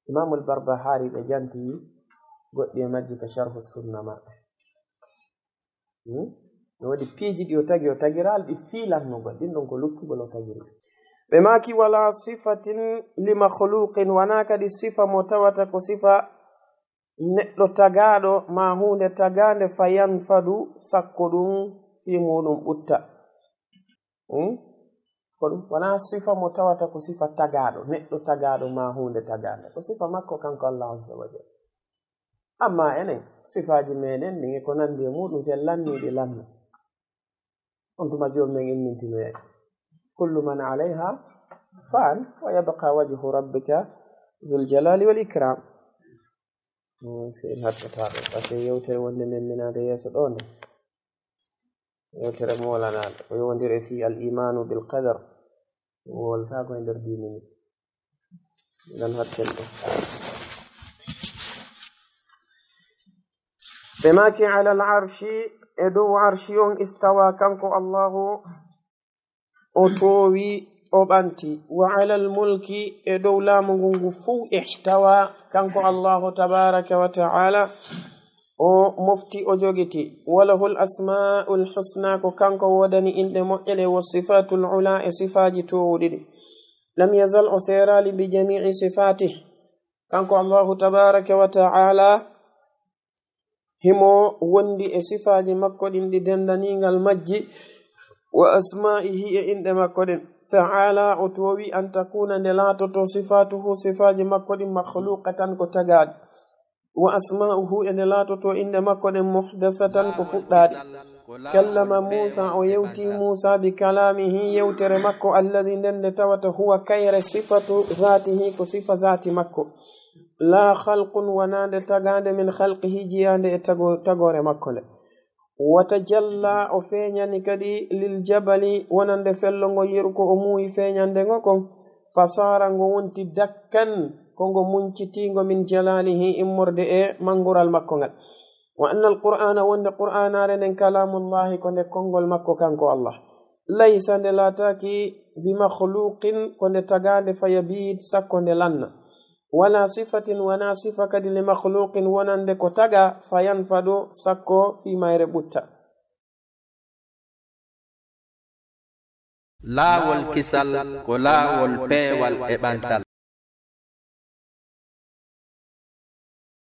Imamul Barbahari ɓe janti goɗɗi e majji ka Sharhu Sunna maɓɓe. Hmm? No woodi piiji ɗi o tagi, o tagiraali ɗi fii lannugol, ɗin ɗon ko luttugol o tagiri. Ɓe maaki, "Wala sifatin li makhluqin", wanaa kadi sifa mo tawata ko sifa neɗɗo tagaaɗo, maa huunde tagaande, fa yanfadu, sakko ɗum fii muuɗum ɓutta. Hmm? Ko ɗum wonaa sifa mo tawata ko sifa tagaaɗo, neɗɗo tagaaɗo maa huunde tagaande. Ko sifa makko kanko Allah azza wa jalla. Amma enen, sifaaji meɗen ɗin e ko nanndi e muuɗum, si en lannii ɗi lanna. On tuma joom men immintinoyay. Kullu man alayha fan, wa yabqa wajhu rabbika dhul jalali wal ikram. Hmm, si en hattata ɗo, parce que yewtere wonde men minaade yeeso ɗo nde. Yewtere moolanaade, ko yowondiri e fii al imaanu bil qadar. Wowlata ko e nder dix minutes. Ngan hatten ɗo. Ɓe maaki, "Alal arshi", e dow arshi on, "istawa", kanko Allahu o toowi, o ɓanti. "Wa alal mulki", e dow laamu ngun ngu fow, "ihtawa", kanko Allahu tabaraka wa ta'ala o mofti, o jogiti. "Wa lahul asmaul husna", ko kanko woodani inɗe moƴƴe ɗe, "wa sifatul ula", e sifaaji toowuɗi ɗi. "Lam yazal", o seeraali, "bi jami'i sifatih", kanko Allahu tabaraka wa ta'ala himo wondi e sifaaji makko ɗin ɗi dendaniingal majji, وأسمائه e inɗe makko ɗen. تعالى o toowi أن تكون nde laatoto صفاته sifaaji makko ɗin مخلوقة ko tagaaɗi. وأسماؤه e nde laatoto inɗe makko ɗen محدثة ko fuɗɗaaɗe. كلم موسى o yewti Muusa بكلامه yewtere makko الذي nden nde tawata هو kayre صفة ذاته ko sifa zaati makko. لا خلق wonaa nde tagaande من خلقه jiyaande e tago-, tagoore makko nde. وتجلى o feeñani kadi للجبل wonande fello ngo yeru ko o muuyi feeñande ngo kon. فصار ngo wonti دكا ko ngo muncitiingo من جلاله immorde e manngural makko ngal. وأن القرآن wonde Qur'aanaare nden كلام الله ko nde konngol makko kanko Allah. ليس nde laataaki بمخلوق ko nde tagaande فيبيد sakko nde lanna. ولا صفة wonaa sifa kadi لمخلوق wonande ko tagaa فينفد sakko fii mayre ɓutta. Laawol kisal ko laawol peewal e ɓantal.